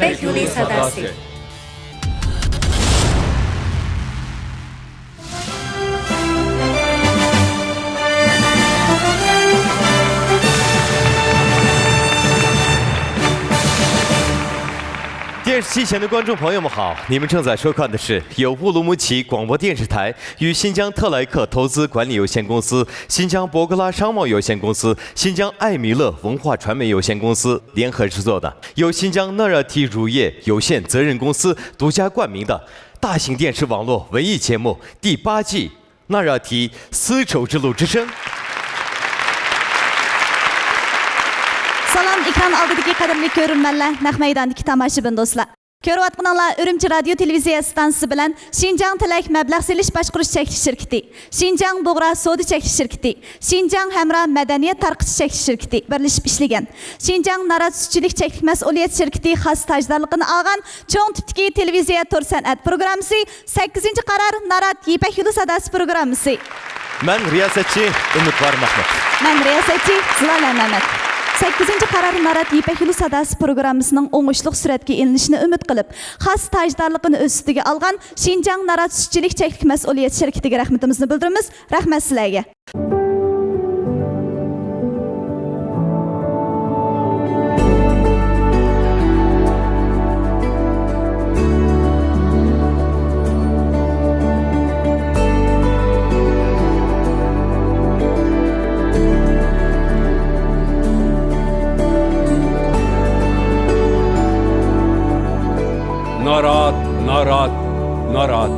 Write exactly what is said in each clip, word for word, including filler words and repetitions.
يىپەك يولى ساداسى. 电视机前的观众朋友们好，你们正在收看的是由乌鲁木齐广播电视台与新疆特莱克投资管理有限公司、新疆博格拉商贸有限公司、新疆艾米乐文化传媒有限公司联合制作的，由新疆纳热提乳业有限责任公司独家冠名的大型电视网络文艺节目第八季《纳热提丝绸之路之声》。 سالام، ئېكران ئالدىدىكى قەدىرلىك كۆرۈرمەنلەر، نەق مەيداندىكى تاماشىبىن دوستلار. كۆرۈۋاتقىنىڭلار ئۈرۈمچى رادىيو تېلېۋىزىيە ئىستانسىسى بىلەن شىنجاڭ تىلەك مەبلەغ سېلىش باشقۇرۇش چەكلىك شىركىتى، شىنجاڭ بۇغرا سودا چەكلىك شىركىتى، شىنجاڭ ھەمراھ مەدەنىيەت تارقىتىش چەكلىك شىركىتى بىرلىشىپ ئىشلىگەن. شىنجاڭ نارات سۈتچىلىك چەكلىك مەسئۇلىيەت شىركىتى خاس تاجدارلىقىنى ئالغان چوڭ تىپتىكى تېلېۋىزىيە تور سەنئەت پروگراممىسى سەككىزىنچى قارار نارات يىپەك يولى ساداسى پروگراممىسى. مەن رىياسەتچى ئۈمىدۋار مەھمۇت. مەن رىياسەتچى زۇلالە مەمەت. سەككىزىنچى قارار نارات يىپەك يولى ساداسى پروگراممىسىنىڭ ئوڭۇشلۇق سۈرەتكە ئېلىنىشىنى ئۈمىد قىلىپ، خاس تاجدارلىقىنى ئۆز ئۈستىگە ئالغان شىنجاڭ نارات سۈتچىلىك چەكلىك مەسئۇلىيەت شىركىتىگە رەھمىتىمىزنى بىلدۈرىمىز. رەھمەت سىلەرگە. نارات، نارات، نارات.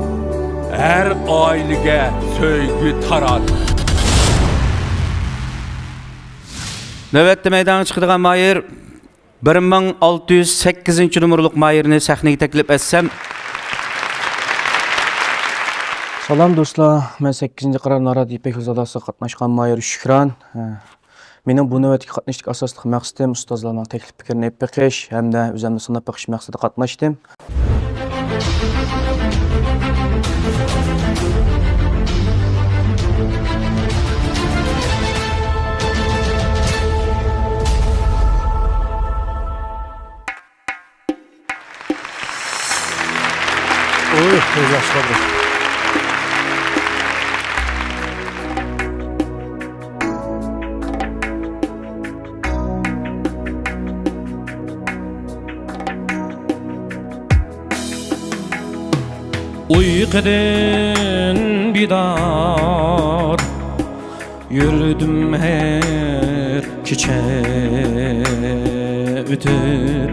ھەر ئائىلىگە سۆيگۈ تارات. نۆۋەتتە مەيدانغا چىقىدىغان ماھىر بىر مىڭ ئالتە يۈز سەككىزىنچى نومۇرلۇق ماھىرنى سەھنىگە تەكلىپ ئەتسەم. سالام دوستلار، مەن سەككىزىنچى قارار نارات يىپەك يولى ساداسىغا قاتناشقان ماھىر شۈكران. مېنىڭ بۇ نۆۋەتتىكى قاتنىشىشتىكى ئاساسلىق مەقسىتىم ئۇستازلارنىڭ تەكلىپ پىكرىنى ئېلىپ بېقىش ھەمدە ئۆزۈمنى سىناپ بېقىش مەقسىتىدە قاتناشتىم. ئۇي، كۆز ياشلىرى. ئۇيقۇدىن بىدار يۈردۈم ھەر كېچە ئۆتۈپ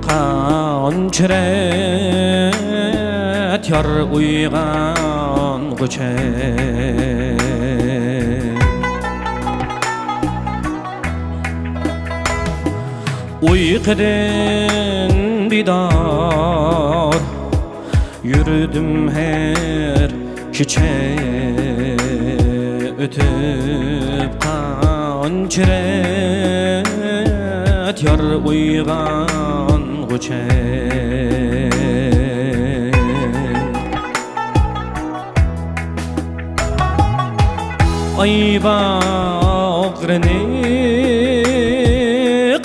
قانچە رەت يار ئويغانغۇچە. ئۇيقۇدىن بىدار يۈردۈم ھەر كېچە ئۆتۈپ قانچە رەت يار ئويغانغۇچە. ئاي باغرىنى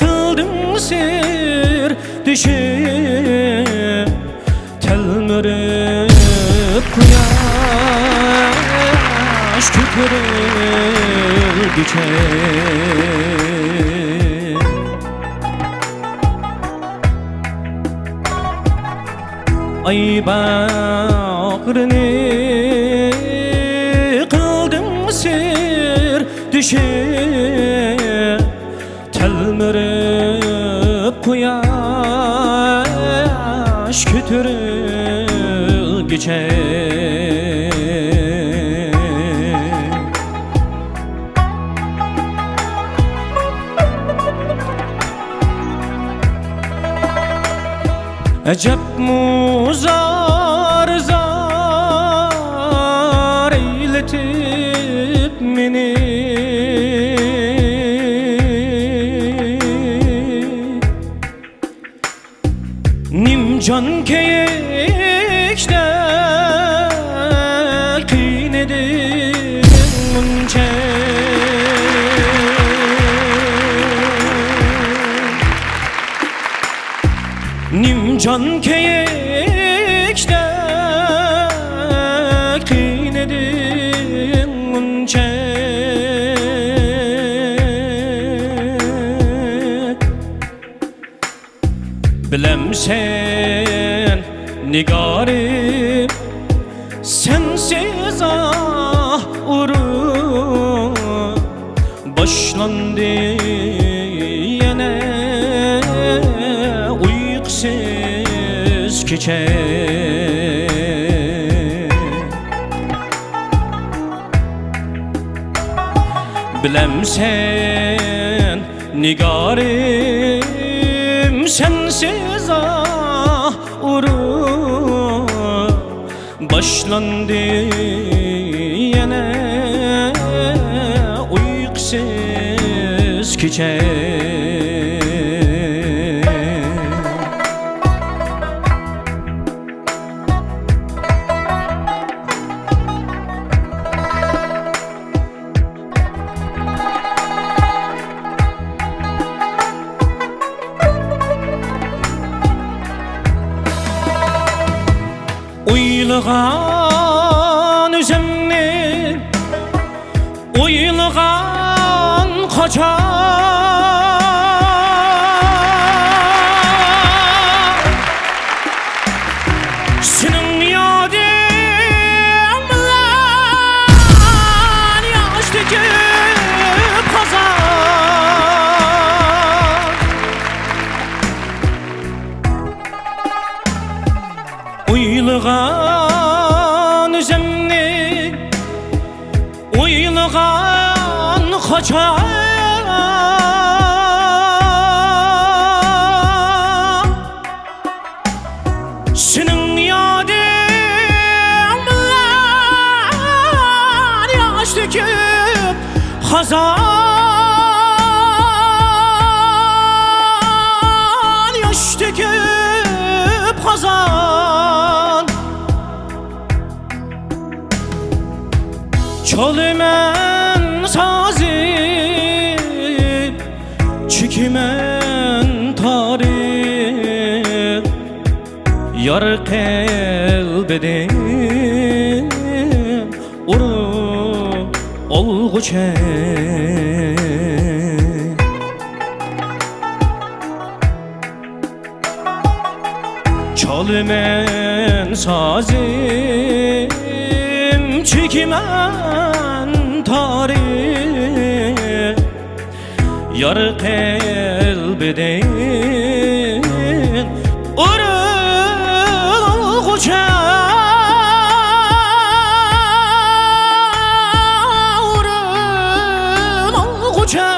قىلدىڭ سىردىشىم، تەلمۈرۈپ قۇياش كۆتۈرۈلگۈچە. ئاي باغرىنى قىلدىڭ سىردىشىم، تەلمۈرۈپ قۇياش كۆتۈرۈلگۈچە. ئەجەبمۇ زار، زار ئەيلىتىپ مېنى. نىمجان كېيىكتە قىينىدىم مۇنچە. نىم جان كۆيۈكتەك قىينىدىڭ ئۇنچە. بىلەمسەن، نىگارىم، سەنسىز ئاھ ئۇرۇپ باشلاندى يەنە ئۇيقۇسىز كېچە. بىلەمسەن، نىگارىم، سەنسىز ئاھ ئۇرۇپ باشلاندى يەنە ئۇيقۇسىز كېچە. ئويلىغان ئۆزۈمنى، ئويلىغان قاچان. سېنىڭ يادىڭ بىلەن ياش تۆكۈپ قازان. ئويلىغان ئۆزۈمنى، ئويلىغان قاچان. سېنىڭ يادىڭ بىلەن ياش تۆكۈپ قازان، ياش تۆكۈپ قازان. چالىمەن سازىم، چېكىمەن تارىم، يار قەلبىدىن ئۇرۇپ ئالغۇچە. چالىمەن سازىم، چېكىمەن تارىم، يار قەلبىدىن ئۇرۇلغۇچە، ئۇرۇلغۇچە.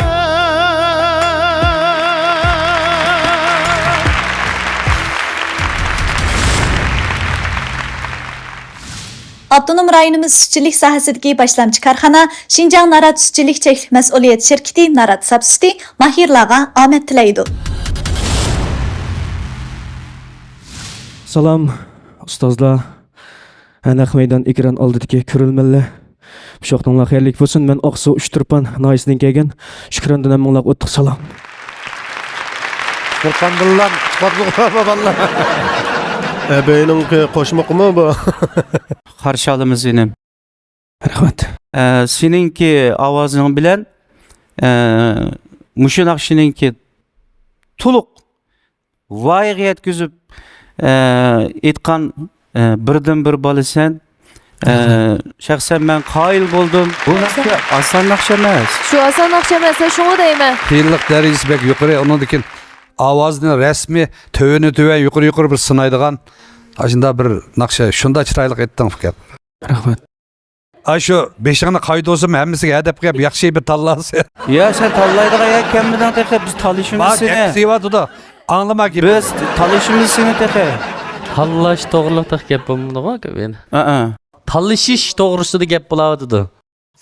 ئاپتونوم رايونىمىز سۈتچىلىك ساھەسىدىكى باشلامچى كارخانا شىنجاڭ نارات سۈتچىلىك چەكلىك مەسئۇلىيەت شىركىتى نارات ساپ سۈتى ماھىرلارغا ئامەت تىلەيدۇ. سالام، ئۇستازلار، نەق مەيدان ئېكران ئالدىدىكى كۆرۈرمەنلەر. شۇ ۋاقتىڭلار خەيرلىك بولسۇن. مەن ئاقسۇ ئۇچتۇرپان ناھىيەسىدىن كەلگەن شۈكراندىن ھەممىڭلارغا ئوتلۇق سالام. ئۇچتۇرپاندىنلا ئۇچقاپلۇق بالىلار. ئەبەينىڭكى قوشمىقىمۇ بۇ؟ قارشى ئالىمىز، ئىنىم. رەھمەت. ئە، سېنىڭكى ئاۋازىڭ بىلەن، ئە، مۇشۇ ناخشىنىڭكى تولۇق ۋايىغا يەتكۈزۈپ، ئە، ئېيتقان، ئە، بىردىنبىر بالىسەن. ئە، شەخسەن مەن قايىل بولدۇم. بۇ ناخشا ئاسان ناخشا ئەمەس. شۇ ئاسان ناخشا ئەمەس، شۇڭا دەيمەن. قىيىنلىق دەرىجىسى بەك يۇقىرى، ئۇنىڭدىن كېيىن ئاۋازنى رەسمىي تۆۋىنى تۆۋەن، يۇقىرى يۇقىرى بىر سىنايدىغان ئاشۇنداق بىر ناخشا. شۇنداق چىرايلىق ئېيتتىڭ، ئۇكام. رەھمەت. ئاشۇ بېشىڭنى قايتۇرسىمۇ ھەممىسىگە ھە دەپ قويۇپ، ياخشى بىر تاللاسا. يا، سەن تاللايدىغان يەرگە كەلمىدىڭ تېخى، بىز تالىشىمىز سېنى. گەپ دېيىۋاتىدۇ. ئاڭلىما گېپىنى. بىز تالىشىمىز سېنى تېخى. تاللاش توغرىلىق تېخى گەپ بولمىدىغۇ، ئاكا، يەنە. ئەئە. تالىشىش توغرىسىدا گەپ بولاۋاتىدۇ.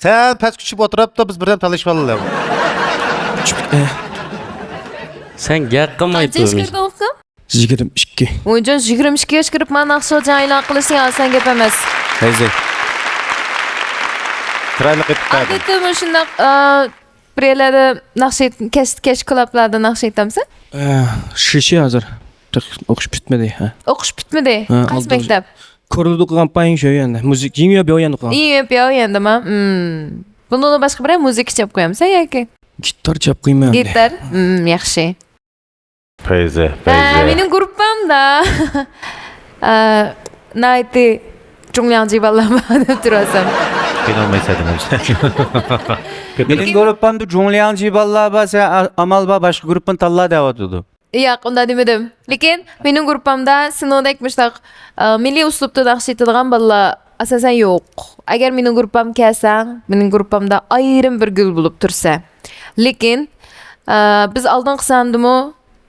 سەن پەسكە چۈشۈپ ئولتۇراپتۇ، بىز بىردەم تالىشىپ ئالىلى. سەن گەپ قىلماي قانچە ياشقا تۇر. كىردىڭىز، ئۇكام؟ يىگىرمە ئىككى. ۋويجان، يىگىرمە ئىككى ياشقا كىرىپ مانا ناخشا ئېلان قىلىشى ئاسان گەپ ئەمەس. ھەيزەي. چىرايلىق ئېيتىپ بەردىڭ. ئادەتتە مۇشۇنداق، ئا، بىر يەرلەردە ناخشا ئېيت-، كەچ، كەچ كۇلابلاردا ناخشا ئېيتامسەن؟ ئە، شىشى ھازىر. ئوقۇش پۈتمىدى، ھە. ئوقۇش پۈتمىدى؟ ھە، قايسى مەكتەپ؟ كورلىدۇ قىلغان پايىن شۆيەندە. مۇزىكا، يىڭيۆ بياۋيەندە قىلغان. يىڭيۆ بياۋيەندىما؟ ھىم. بۇنىڭدىن باشقا بىرەر مۇزىكا چاپ قويامسەن ياكى؟ گىتار چاپ قويىمەن. گىتار؟ ھىم، ياخشى. پەيزى، ھە، پەيزى. مېنىڭ گۇرۇپپامدا، ئە، ناھايىتى جۇڭلياڭجى بالىلار بار دەپ تۇرۇۋالسام. قىينالمايسەن دېمەمسەن. مېنىڭ گۇرۇپپامدا جۇڭلياڭجى بالىلار بار، سەن ئا-، ئامال بار، باشقا گۇرۇپپىنى تاللا دەۋاتىدۇ. ياق، ئۇنداق دېمىدىم. لېكىن مېنىڭ گۇرۇپپامدا سېنىڭدەك مۇشۇنداق، ئە، مىللىي ئۇسلۇبتا ناخشا ئېيتىدىغان بالىلار ئاساسەن يوق. ئەگەر مېنىڭ گۇرۇپپامغا كەلسەڭ، مېنىڭ گۇرۇپپامدا ئايرىم بىر گۈل بولۇپ تۇرىسەن. لېكىن، ئە، بىز ئالدىنقى ساندىمۇ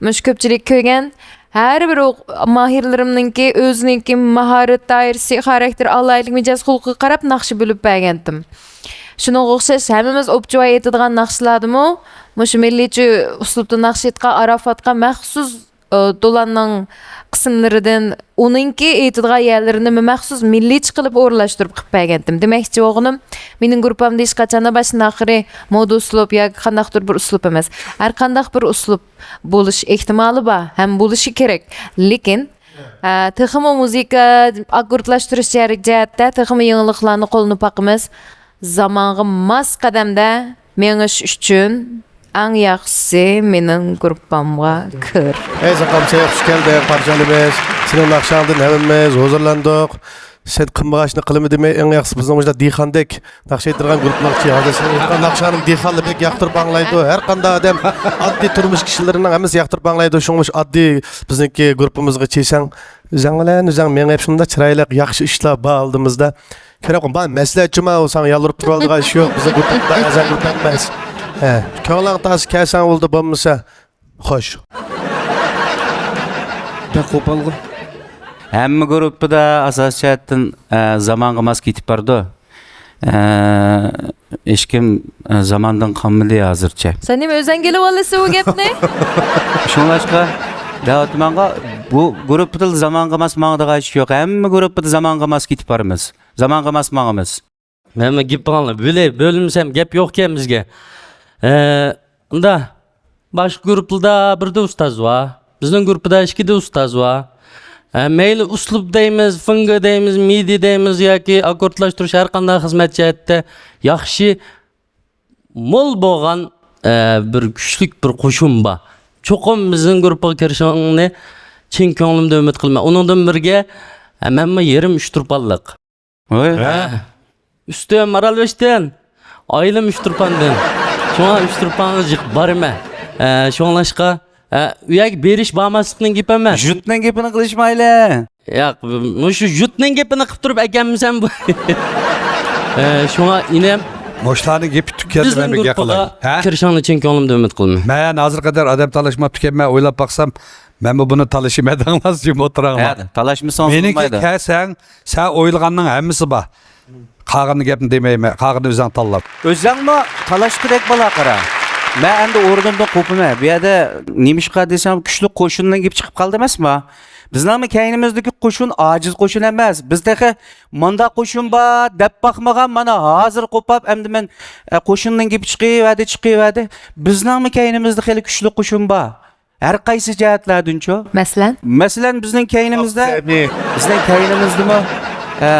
مۇشۇ كۆپچىلىك كۆرگەن ھەر بىر ئوق-، ماھىرلىرىمنىڭكى ئۆزىنىڭكى ماھارەت دائىرىسى، خاراكتېر، ئالاھىدىلىك، مىجەز خۇلقىغا قاراپ ناخشا بۆلۈپ بەرگەنتىم. شۇنىڭغا ئوخشاش ھەممىمىز ئوپچىۋاي ئېيتىدىغان ناخشىلاردىمۇ مۇشۇ مىللىيچە ئۇسلۇبتا ناخشا ئېيتقان ئاراپاتقا مەخسۇس، ئى، دولاننىڭ قىسىملىرىدىن ئۇنىڭكى ئېيتىدىغان يەرلىرىنى مەخسۇس مىللىيچە قىلىپ ئورۇنلاشتۇرۇپ قىلىپ بەرگەنتىم. دېمەكچى بولغىنىم، مېنىڭ گۇرۇپپامدا ھېچقاچاندا باشتىن ئاخىرى مودا ئۇسلۇب ياكى قانداقتۇر بىر ئۇسلۇب ئەمەس. ھەر قانداق بىر ئۇسلۇب بولۇش ئېھتىمالى بار ھەم بولۇشى كېرەك. لېكىن، ئە، تېخىمۇ مۇزىكا ئاككوردلاشتۇرۇش جەر-، جەھەتتە تېخىمۇ يېڭىلىقلارنى قوللىنىپ باقىمىز. زامانغا ماس قەدەمدە مېڭىش ئۈچۈن ئەڭ ياخشىسى مېنىڭ گۇرۇپپامغا كىر. ئەي زاكام، سەن ياخشى كەلدىڭ، قارشى ئالىمىز. سېنىڭ ناخشاڭدىن ھەممىمىز ھۇزۇرلاندۇق. سەن قىلمىغاچنى قىلىمەن دېمەي، ئەڭ ياخشىسى بىزنىڭ مۇشۇنداق دېھقاندەك ناخشا ئېيتىدىغان گۇرۇپپىلارچە. ھازىر سەن ئېيتقان ناخشاڭنى دېھقانلار بەك ياقتۇرۇپ ئاڭلايدۇ. ھەر قانداق ئادەم، ئاددىي تۇرمۇش كىشىلىرىنىڭ ھەممىسى ياقتۇرۇپ ئاڭلايدۇ. شۇڭا مۇشۇ ئاددىي بىزنىڭكى گۇرۇپپىمىزغا چىشەڭ، ئۆزەڭ بىلەن ئۆزەڭ مېڭىپ، شۇنداق چىرايلىق ياخشى ئىشلار بار ئالدىمىزدا. كېرەك بار مەسلىھەتچىما، ئۇ ساڭا يالۋۇرۇپ تۇرالىدىغان ئىش يوق. بىزنىڭ گۇرۇپپىمىزدا ئەزا گۇرۇپپا ئەمەس. ھە، كۆڭلۈڭ تازا كەلسەڭ بولدى، بولمىسا خوش. بەك قوپالغۇ. ھەممە گۇرۇپپىدا ئاساسىي جەھەتتىن، ئە، زامانغا ماس كېتىپ بارىدۇ. ئە، ھېچكىم، ئە، زاماندىن قالمىدى ھازىرچە. سەن نېمە ئۆزەڭ ئېلىۋالىسەن ئۇ گەپنى؟ شۇڭلاشقا دەۋاتىمەنغۇ، بۇ گۇرۇپپىدا زامانغا ماس ماڭىدىغان ئىش يوق. ھەممە گۇرۇپپىدا زامانغا ماس كېتىپ بارىمىز. زامانغا ماس ماڭىمىز. مەن گېپىڭلار بۆلەي، بۆلمىسەم گەپ يوقكەن بىزگە. ئە، ئۇندا باشقا گۇرۇپپىلاردا بىردە ئۇستاز بار. بىزنىڭ گۇرۇپپىدا ئىككىدە ئۇستاز بار. ئە، مەيلى ئۇسلۇب دەيمىز، فىڭگې دەيمىز، مىدى دەيمىز ياكى ئاككوردلاشتۇرۇش ھەر قانداق خىزمەت جەھەتتە ياخشى، مول بولغان، ئە، بىر كۈچلۈك بىر قوشۇن بار. چوقۇم بىزنىڭ گۇرۇپپىغا كىرىشىڭنى چىن كۆڭلۈمدىن ئۈمىد قىلىمەن. ئۇنىڭدىن بىرگە، ئە، مەنمۇ يېرىم ئۈچتۇرپانلىق. ھوي. ھە. ئۈستۈن مارالبېشىدىن، ئائىلەم ئۈچتۇرپاندىن. شۇڭا ئۈچتۇرپانغا جىق بارىمەن. ئە، شۇڭلاشقا، ئە، ئۇ يەرگە بېرىش بارماسلىقنىڭ گېپى ئەمەس. جۇتنىڭ گېپىنى قىلىشمايلى. ياق، مۇشۇ جۇتنىڭ گېپىنى قىلىپ تۇرۇپ ئەكەنمىسەم بۇ. ئە، شۇڭا ئىنىم، مۇشۇلارنىڭ گېپى تۈگىگەندە بىزنىڭ مەن بىر گەپ گۇرۇپپىغا قىلاي. ھە؟ كىرىشىڭنى چىن كۆڭلۈمدىن ئۈمىد قىلىمەن. مەن ھازىرغا قەدەر ئادەم تالاشماپتىكەنمەن، ئويلاپ باقسام، مەنمۇ بۇنى تالىشىمەن دەڭلار، جىم ئولتۇراڭلار. ھە، تالاشمىسىڭىز مېنىڭكى بولمايدۇ. كەلسەڭ، سەن ئويلىغاننىڭ ھەممىسى بار. قالغان گەپنى دېمەيمەن، قالغىنىنى ئۆزۈڭ تاللاپ. ئۆزۈڭمۇ تالاشقۇدەك بالا قارا. مەن ئەمدى ئورنۇمدىن قوپىمەن. بۇ يەردە نېمىشقا دېسەم، كۈچلۈك قوشۇننىڭ گېپى چىقىپ قالدى ئەمەسمۇ؟ بىزنىڭمۇ كەينىمىزدىكى قوشۇن ئاجىز قوشۇن ئەمەس. بىز تېخى مۇنداق قوشۇن بار دەپ باقمىغان، مانا ھازىر قوپاپ، ئەمدى مەن، ئە، قوشۇننىڭ گېپى چىقىۋەردى، چىقىۋەردى. بىزنىڭمۇ كەينىمىزدە خېلى كۈچلۈك قوشۇن بار. ھەر قايسى جەھەتلەردىنچۇ؟ مەسىلەن؟ مەسىلەن، بىزنىڭ كەينىمىزدە، بىزنىڭ كەينىمىزدىمۇ، ئە،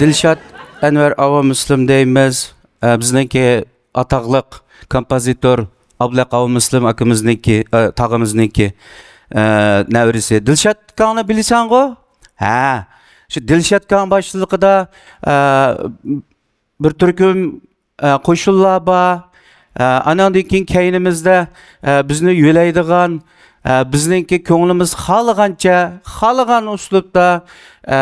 دىلشات ئەنۋەر ئاۋۇ مۇسلىم دەيمىز. ئە، بىزنىڭكى ئاتاقلىق كومپوزىتور ئابلەق ئاۋۇ مۇسلىم ئاكىمىزنىڭكى، ئە، تاغىمىزنىڭكى، ئە، نەۋرىسى. دىلشات ئاكاڭنى بىلىسەنغۇ؟ ھە. شۇ دىلشات ئاكاڭ باشچىلىقىدا، ئە، بىر تۈركۈم، ئە، قوشۇنلار بار. ئە، ئاناندىن كېيىن كەينىمىزدە، ئە، بىزنى يۆلەيدىغان، ئە، بىزنىڭكى كۆڭلىمىز خالىغانچە، خالىغان ئۇسلۇبتا، ئە،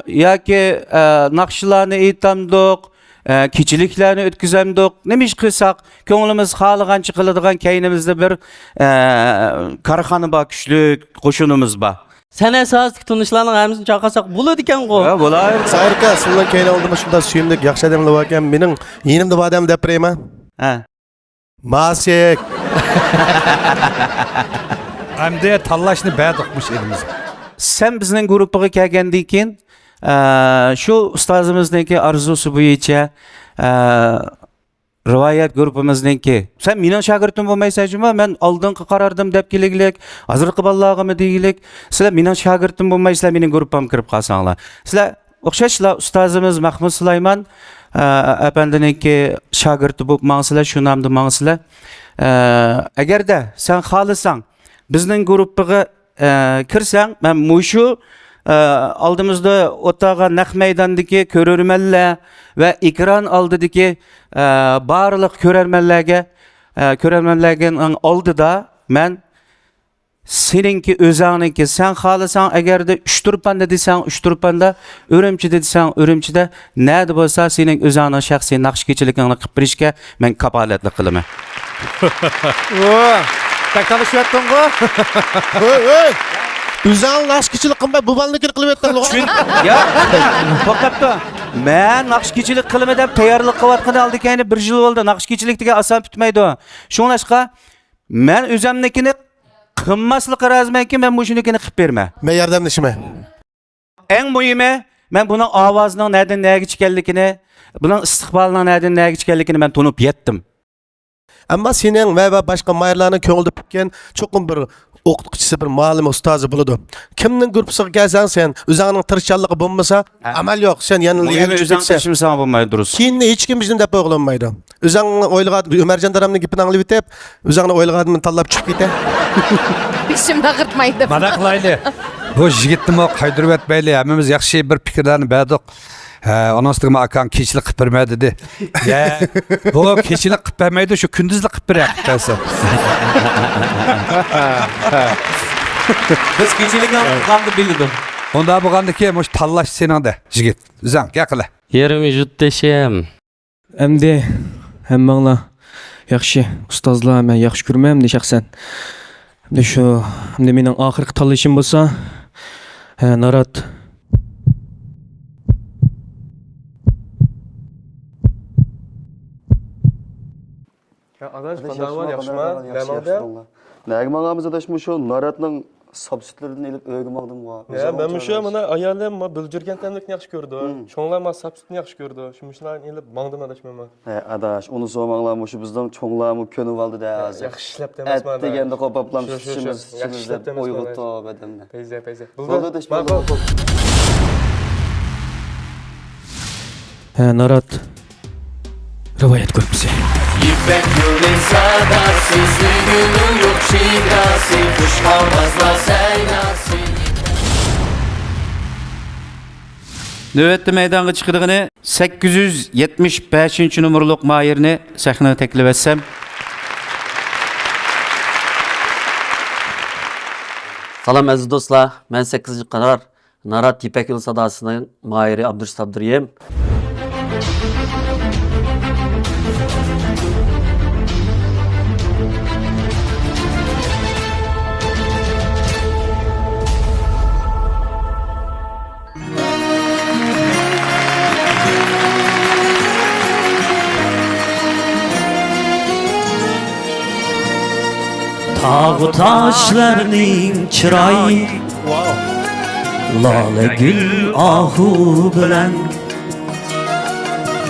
ياكى، ئە، ناخشىلارنى ئېيتامدۇق، ئە، كېچىلىكلەرنى ئۆتكۈزەمدۇق. نېمە ئىش قىلساق، كۆڭلىمىز خالىغانچە قىلىدىغان كەينىمىزدە بىر، ئە، كارخانا بار، كۈچلۈك قوشۇنىمىز بار. سەنئەت ساھەسىدىكى تونۇشلارنىڭ ھەممىسىنى چاقىرساق بولىدىكەنغۇ. ھە، بولاۋېرىدۇ. سايىر ئاكا، سىلىنىڭ كەينىڭلاردا مۇشۇنداق سۆيۈملۈك ياخشى ئادەملەر باركەن. مېنىڭ يېنىمدا بار ئادەمنى دەپ بېرەيمۇ؟ ھە. ماسىك. ئەمدى تاللاشنى بەردۇق مۇشۇ ئېلىمىزگە. سەن بىزنىڭ گۇرۇپپىغا كەلگەندىن كېيىن، ئە، شۇ ئۇستازىمىزنىڭكى ئارزۇسى بويىچە، ئە، رىۋايەت گۇرۇپپىمىزنىڭكى. سەن مېنىڭ شاگىرتىم بولمايسەن جۇمۇ، مەن ئالدىنقى قاراردا دەپ كېلىگلىك، ھازىرقى بالىلارغىمۇ دېگىلىك، سىلەر مېنىڭ شاگىرتىم بولماي، سىلەر مېنىڭ گۇرۇپپامغا كىرىپ قالساڭلار. سىلەر ئوخشاشلا ئۇستازىمىز مەخمۇت سۇلايمان، ئە، ئەپەندىنىڭكى شاگىرتى بولۇپ ماڭسىلەر، شۇ نامدا ماڭسىلەر. ئە، ئەگەردە سەن خالىساڭ، بىزنىڭ گۇرۇپپىغا، ئە، كىرسەڭ، مەن مۇشۇ، ئە، ئالدىمىزدا ئولتۇرغان نەق مەيداندىكى كۆرۈرمەنلەر ۋە ئېكران ئالدىدىكى، ئە، بارلىق كۆرەرمەنلەرگە، ئە، كۆرەرمەنلەرنىڭ ئالدىدا مەن سېنىڭكى ئۆزۈڭنىڭكى، سەن خالىساڭ، ئەگەردە ئۇچتۇرپاندا دېسەڭ، ئۇچتۇرپاندا، ئۈرۈمچىدە دېسەڭ، ئۈرۈمچىدە، نەدە بولسا سېنىڭ ئۆزۈڭنىڭ شەخسىي ناخشا كېچىلىكىڭنى قىلىپ بېرىشكە مەن كاپالەتلىك قىلىمەن. ئۇ، بەك تالىشىۋەتتىڭغۇ. ھۆي، ھۆي! ئۆزۈڭ ناخشا كېچىلىك قىلماي، بۇ بالىنىڭكىنى قىلىۋەتتىڭغۇ. چۈن-، يا، توختاپ تۇر. مەن ناخشا كېچىلىك قىلىمەن دەپ تەييارلىق قىلىۋاتقىنى ئالدى كەينى بىر يىل بولدى. ناخشا كېچىلىك دېگەن ئاسان پۈتمەيدۇ. شۇڭلاشقا، مەن ئۆزۈمنىڭكىنى قىلماسلىققا رازىمەنكى، مەن مۇشۇنىڭكىنى قىلىپ بېرىمەن. مەن ياردەملىشىمەن. ئەڭ مۇھىمى، مەن بۇنىڭ ئاۋازىنىڭ نەدىن نەگىچە ئىكەنلىكىنى، بۇنىڭ ئىستىقبالىنىڭ نەدىن نەگىچە ئىكەنلىكىنى مەن تونۇپ يەتتىم. ئەمما سېنىڭ ۋە، ۋە باشقا ماھىرلارنىڭ كۆڭلىدە پۈتكەن چوقۇم بىر ئوقۇتقۇچىسى، بىر مۇئەللىم، ئۇستازى بولىدۇ. كىمنىڭ گۇرۇپپىسىغا كەلسەڭ سەن، ئۆزۈڭنىڭ تىرىشچانلىقى بولمىسا، ھە. ئەمەل يوق. سەن يەنە مۇھىمى ئۆزۈڭ تىرىشمىساڭ بولمايدۇ، دۇرۇس. كېيىن ھېچكىم ھېچنېمە دەپ قويغىلى بولمايدۇ. ئۆزۈڭ ئويلىغان، ئۆمەرجان دادامنىڭ گېپىنى ئاڭلىۋېتىپ، ئۆزۈڭنى ئويلىغاندىن تاللاپ چۈشۈپ كېتە. بېشىمنى ئاغرىتمايدۇ. مانا قىلايلى. بۇ يىگىتنىمۇ قايدۇرۇۋەتمەيلى. ھەممىمىز ياخشى بىر پىكىرلەرنى بەردۇق. ھە، ئۇنىڭ ئۈستىگە ئاكاڭ كېچىلىك قىلىپ بەرمە دېدى. يا، بۇ كېچىلىك قىلىپ بەرمەيدۇ، شۇ كۈندۈزلا قىلىپ بېرە، قىلىپ بەرسە. بىز كېچىلىكنى قىلغاندا بىلىدۇ. ئۇنداق بولغاندىكىن، مۇشۇ تاللاش سېنىڭدە، يىگىت. ئۆزۈڭ، گەپ قىلە. يېرىم يۇرتدىشىم. ئەمدى ھەممەڭلار ياخشى ئۇستازلار، مەن ياخشى كۆرىمەن ئەمدى شەخسەن. ئەمدى شۇ، ئەمدى مېنىڭ ئاخىرقى تاللىشىم بولسا، ھە، نارات. يا ئاداش، قانداق ئەھۋال، ياخشىما؟ نەمەڭدە؟ نەگە ماڭامىز ئاداش، مۇشۇ ناراتنىڭ ساپ سۈتلىرىدىن ئېلىپ ئۆيگە ماڭدىم. يا، مەن مۇشۇ مانا ئايالىم ما بۈلجۈرگەن تەملىكنى ياخشى كۆرىدۇ. شۇڭلار ما ساپ سۈتنى ياخشى كۆرىدۇ. شۇ مۇشۇلارنى ئېلىپ ماڭدىم ئاداش مەن. ھە، ئاداش، ئۇنى سورىماڭلار، مۇشۇ بىزنىڭ چوڭلارمۇ كۆنۈۋالدى-دە ھازىر. ياخشى ئىشلەپتىمىز ئەت دېگەندە قوپاپلام سۈتىمىز، سۈتىمىز دەپ ئويغىتىپ ئادەمنى. پەيزە، پەيزە. بولدى ئاداش، ماقۇل. ھە، نارات. رىۋايەت گۇرۇپپىسى. يىپەك يولى ساداسى، سۆيگۈنىڭ يوق شىداسى، خۇش ئاۋازلار سەيناسى. نۆۋەتتە مەيدانغا چىقىدىغىنى سەككىز يۈز يەتمىش بەشىنچى نومۇرلۇق ماھىرنى سەھنىگە تەكلىپ ئەتسەم. سالام ئەزىز دوستلار، مەن سەككىزىنچى قارار. نارات يىپەك يولى ساداسىنىڭ ماھىرى ئابدۇرېشىت ئابدۇرېھىم. تاغۇ تاشلارنىڭ چىرايى، لالە گۈل ئاھۇ بىلەن،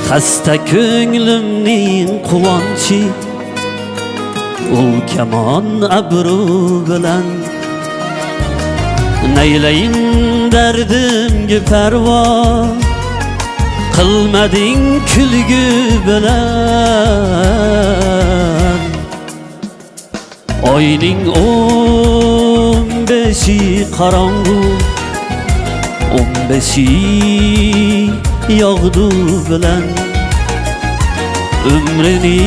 خەستە كۆڭلۈمنىڭ قۇۋانچى، ئۇل كامان ئەبرۇ بىلەن. نەيلەيىن دەردىمگە پەرۋا، قىلمىدىڭ كۈلگۈ بىلەن. ئاينىڭ ئون بېشى قاراڭغۇ، ئون بېشى ياغدۇ بىلەن. ئۆمرىنى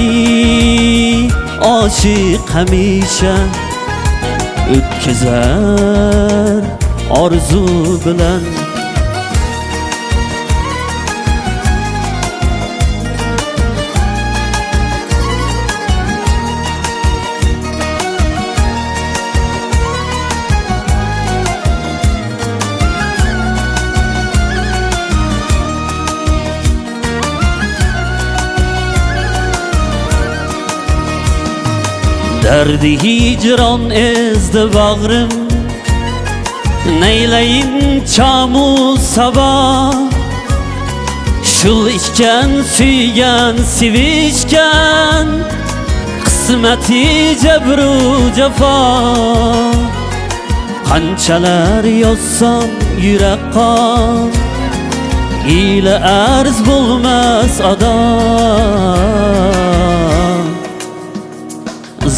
ئاشىق ھەمىشە ئۆتكۈزەر ئارزۇ بىلەن. دەردى ھىجران ئېزدى باغرىم، نەيلەيىن چامۇ سابا، شۇ چۆل ئىكەن سۆيگەن، سېۋىشكەن، قىسمىتى جەبرۇ جاپا. قانچىلەر يازسام يۈرەك قان، ھىيلە ئەرز بولماس ئادا.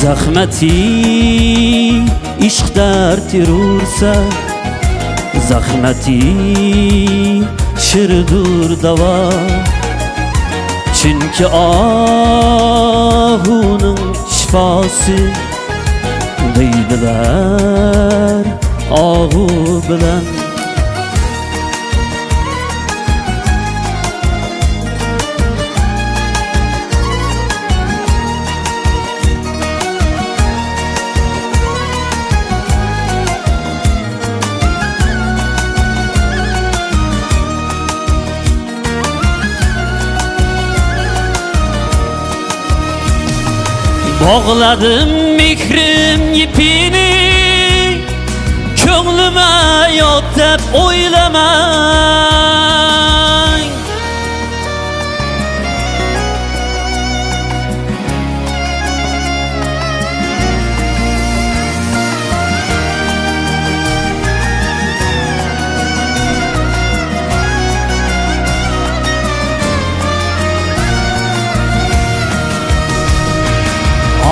زەخمىتى ئىشق دەردى ئۇرسا، زەخمىتى شىردۇر داۋا. چۈنكى ئاھۇنىڭ شىپاسى دەيدىلەر ئاھۇ بىلەن. باغلىدىم مېھرىم يىپىنى، كۆڭلۈمە يات دەپ ئويلىماي.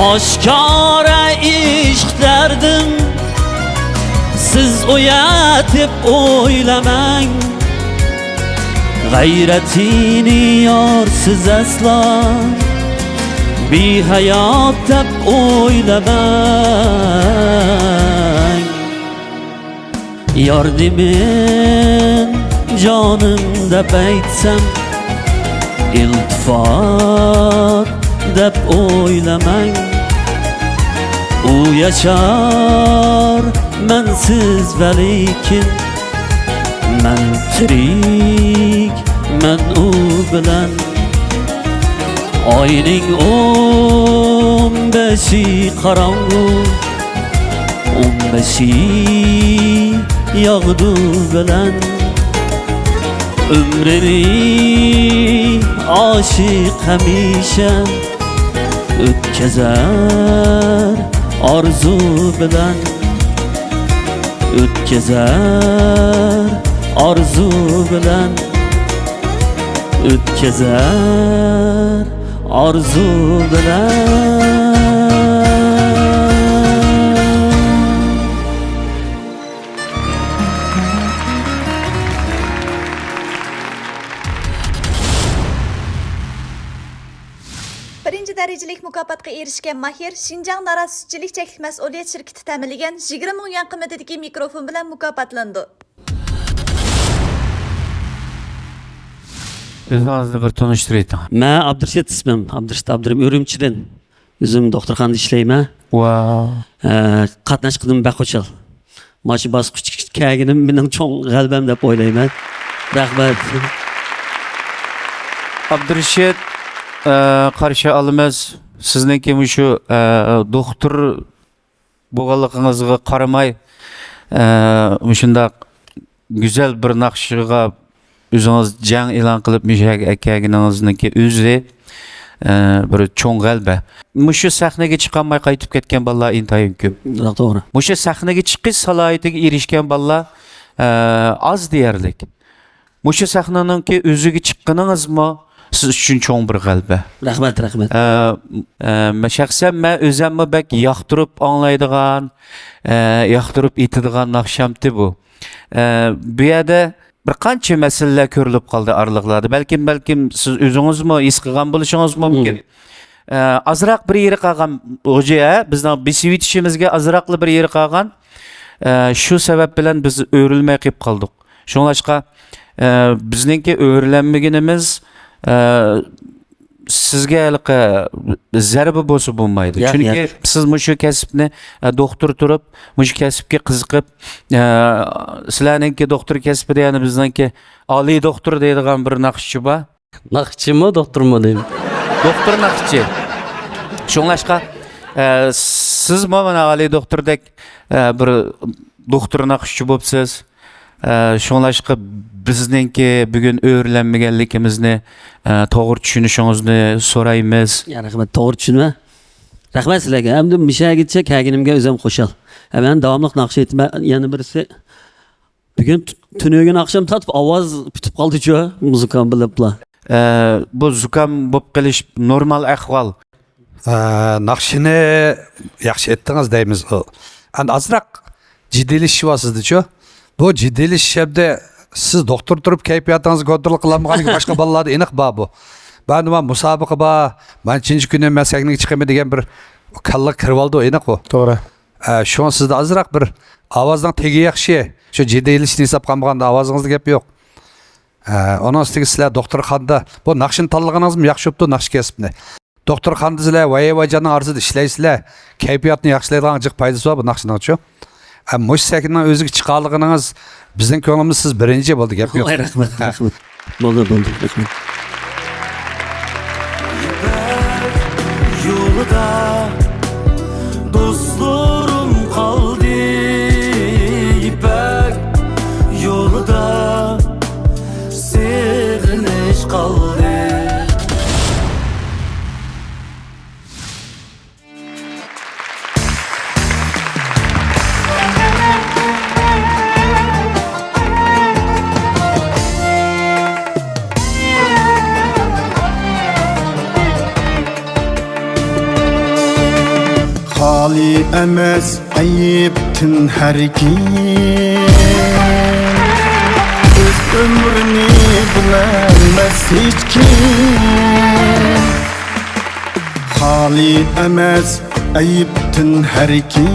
ئاشكارا ئىشق دەردىم، سىز ئوياتىپ ئويلىماڭ. غەيرىتىنى يارسىز ئەسلا، بىھايات دەپ ئويلىماڭ. ياردىمىم جانىم دەپ ئېيتسام، ئىلتىپات دەپ ئويلىماڭ. ئۇ ياشار مەنسىز ۋەلىكىن، مەن تىرىك، مەن ئۇ بىلەن. ئاينىڭ ئون بەشى قاراڭغۇ، ئون بەشى ياغدۇ بىلەن. ئۆمرىنى ئاشىق ھەمىشە ئۆتكۈزەر ئارزۇ بىلەن، ئۆتكۈزەر ئارزۇ بىلەن، ئۆتكۈزەر ئارزۇ بىلەن. بىرىنچى دەرىجىلىك مۇكاپاتقا ئېرىشكەن ماھىر شىنجاڭ نارات سۈتچىلىك چەكلىك مەسئۇلىيەت شىركىتى تەمىنلىگەن يىگىرمە مىڭ يۈەن قىممىتىدىكى مىكروفون بىلەن مۇكاپاتلىنىدۇ. ئۆزىڭىزنى بىر تونۇشتۇرۇۋېتىڭ. مەن ئابدۇرېشىت ئىسمىم، ئابدۇرېشىت ئابدۇرېھىم، ئۈرۈمچىدىن. ئۆزۈم دوختۇرخانىدا ئىشلەيمەن. ۋاو. ئە، قاتناشقىنىم بەك خۇشال. مانا شۇ باسقۇچقا كەلگىنىم مېنىڭ چوڭ غەلىبەم دەپ ئويلايمەن. رەھمەت. ئابدۇرېشىت، ئە، قارشى ئالىمىز. سىزنىڭكى مۇشۇ، ئە، دوختۇر بولغانلىقىڭىزغا قارىماي، ئە، مۇشۇنداق گۈزەل بىر ناخشىغا ئۆزىڭىز جەڭ ئېلان قىلىپ مۇشۇ يەرگە ئەكەلگىنىڭىزنىڭكى ئۆزى، ئە، بىر چوڭ غەلىبە. مۇشۇ سەھنىگە چىقالماي قايتىپ كەتكەن بالىلار ئىنتايىن كۆپ. توغرا. مۇشۇ سەھنىگە چىقىش سالاھىيىتىگە ئېرىشكەن بالىلار، ئە، ئاز دېيەرلىك. مۇشۇ سەھنىنىڭكى ئۆزىگە چىققىنىڭىزمۇ سىز ئۈچۈن چوڭ بىر غەلىبە. رەھمەت، رەھمەت. ئە، ئە، مە-، شەخسەن مەن ئۆزەممۇ بەك ياقتۇرۇپ ئاڭلايدىغان، ئە، ياقتۇرۇپ ئېيتىدىغان ناخشامتى بۇ. ئە، بۇ يەردە بىر قانچە مەسىلىلەر كۆرۈلۈپ قالدى ئارىلىقلاردا. بەلكىم، بەلكىم سىز ئۆزىڭىزمۇ ھېس قىلغان بولۇشىڭىز مۇمكىن. مم. ئە، ئازراق بىر يېرى قالغان، غوجا، ھە؟ بىزنىڭ بېسىۋېتىشىمىزگە ئازراقلا بىر يېرى قالغان. ئە، شۇ سەۋەب بىلەن بىز ئۆرۈلمەي قېلىپ قالدۇق. شۇڭلاشقا، ئە، بىزنىڭكى ئۆرۈلەنمىگىنىمىز، ئە، سىزگە ھېلىقى زەربە بولسا بولمايدۇ. ياق، چۈنكى ياق. سىز مۇشۇ كەسىپنى، ئە، دوختۇر تۇرۇپ، مۇشۇ كەسىپكە قىزىقىپ، ئە، سىلەرنىڭكى دوختۇر كەسپىدە يەنە بىزنىڭكى ئالىي دوختۇر دەيدىغان بىر ناخشىچى بار. ناخشىچىمۇ، دوختۇرمۇ دەيمەن. دوختۇر ناخشىچى. شۇڭلاشقا، ئە، سىزمۇ مانا ئالىي دوختۇردەك، ئە، بىر دوختۇر ناخشىچى بوپسىز. ئە، شۇڭلاشقا بىزنىڭكى بۈگۈن ئۆرلەنمىگەنلىكىمىزنى، ئە، توغرا چۈشىنىشىڭىزنى سورايمىز. يا، رەھمەت، توغرا چۈشىنىمەن. رەھمەت سىلەرگە. ئەمدى مۇشۇ يەرگىچە كەلگىنىمگە ئۆزۈم خۇشال. ھە، مەن داۋاملىق ناخشا ئېيتىمەن. يەنە بىرسى، بۈگۈن تۈ-، تۈنۈگۈن ئاخشام تارتىپ ئاۋاز پۈتۈپ قالدىچۇ، زۇكام بىلەنلا. ئە، بۇ زۇكام بولۇپ قېلىش نورمال ئەھۋال. ئە، ناخشىنى ياخشى ئېيتتىڭىز دەيمىز. ئەمدى ئازراق جىددىيلىشىۋاتىسىزدىچۇ؟ بۇ جىددىيلىشىش ھەمدە سىز دوختۇر تۇرۇپ كەيپىياتىڭىزنى كونترول قىلالمىغانلىقى باشقا بالىلاردا ئېنىق بار بۇ. مەن مانا مۇسابىقە بار، مانچىنچى كۈنى مەن سەھنىگە چىقىمەن دېگەن بىر كاللىغا كىرىۋالىدۇ، ئېنىق بۇ. توغرا. ئە، شۇڭا سىزدە ئازراق بىر ئاۋازنىڭ تېگى ياخشى. شۇ جىددىيلىشىشنى ھېسابقا ئالمىغاندا ئاۋازىڭىزدا گەپ يوق. ئە، ئۇنىڭ ئۈستىگە سىلەر دوختۇرخانىدا بۇ ناخشىنى تاللىغىنىڭىزمۇ ياخشى بوپتۇ، ناخشا كەسپىنى. دوختۇرخانىدا سىلەر ۋايە ۋايجاننىڭ ئارىسىدا ئىشلەيسىلەر، كەيپىياتنى ياخشىلايدىغان جىق پايدىسى بار بۇ ناخشىنىڭچۇ. ئە، مۇشۇ سەھنىنىڭ ئۆزىگە چىقالىغىنىڭىز بىزنىڭ كۆڭلىمىزدە سىز بىرىنچى بولدى، گەپ يوق. ۋاي، رەھمەت، ھە. رەھمەت. بولدى، بولدى، رەھمەت. يولىدا دوستلىرىم قالدى، يىپەك يولىدا سېغىنىش قالدى. خالىي ئەمەس ئەيىبتىن ھەركىم، ئۆز ئۆمرىنى بىلەلمەس ھېچكىم. خالىي ئەمەس ئەيىبتىن ھەركىم،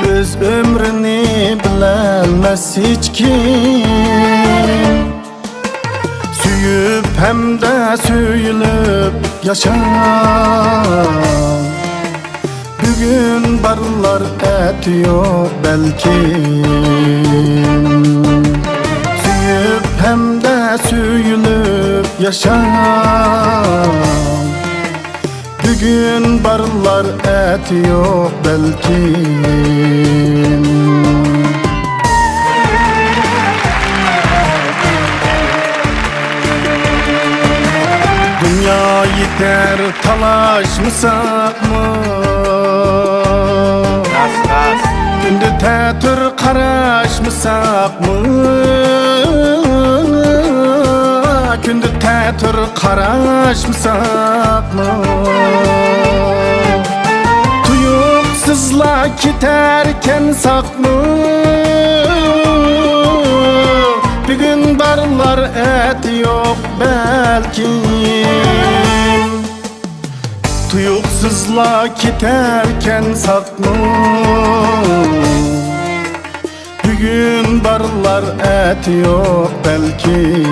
ئۆز ئۆمرىنى بىلەلمەس ھېچكىم. سۆيۈپ ھەمدە سۆيۈلۈپ ياشاڭ. بۈگۈن بارلار، ئەتە يوق بەلكىم. سۆيۈپ ھەمدە سۆيۈلۈپ ياشاڭ. بۈگۈن بارلار، ئەتە يوق بەلكىم. دۇنيا يېتەر تالاشمىساقمۇ، راست، راست. كۈندە تەتۈر قاراشمىساقمۇ، كۈندە تەتۈر قاراشمىساقمۇ، تۇيۇقسىزلا كېتەركەن ساقمۇ. بۈگۈن بارلار، ئەتە يوق بەلكىم. تۇيۇقسىزلا كېتەركەن ساقمۇ. بۈگۈن بارلار، ئەتە يوق بەلكىم.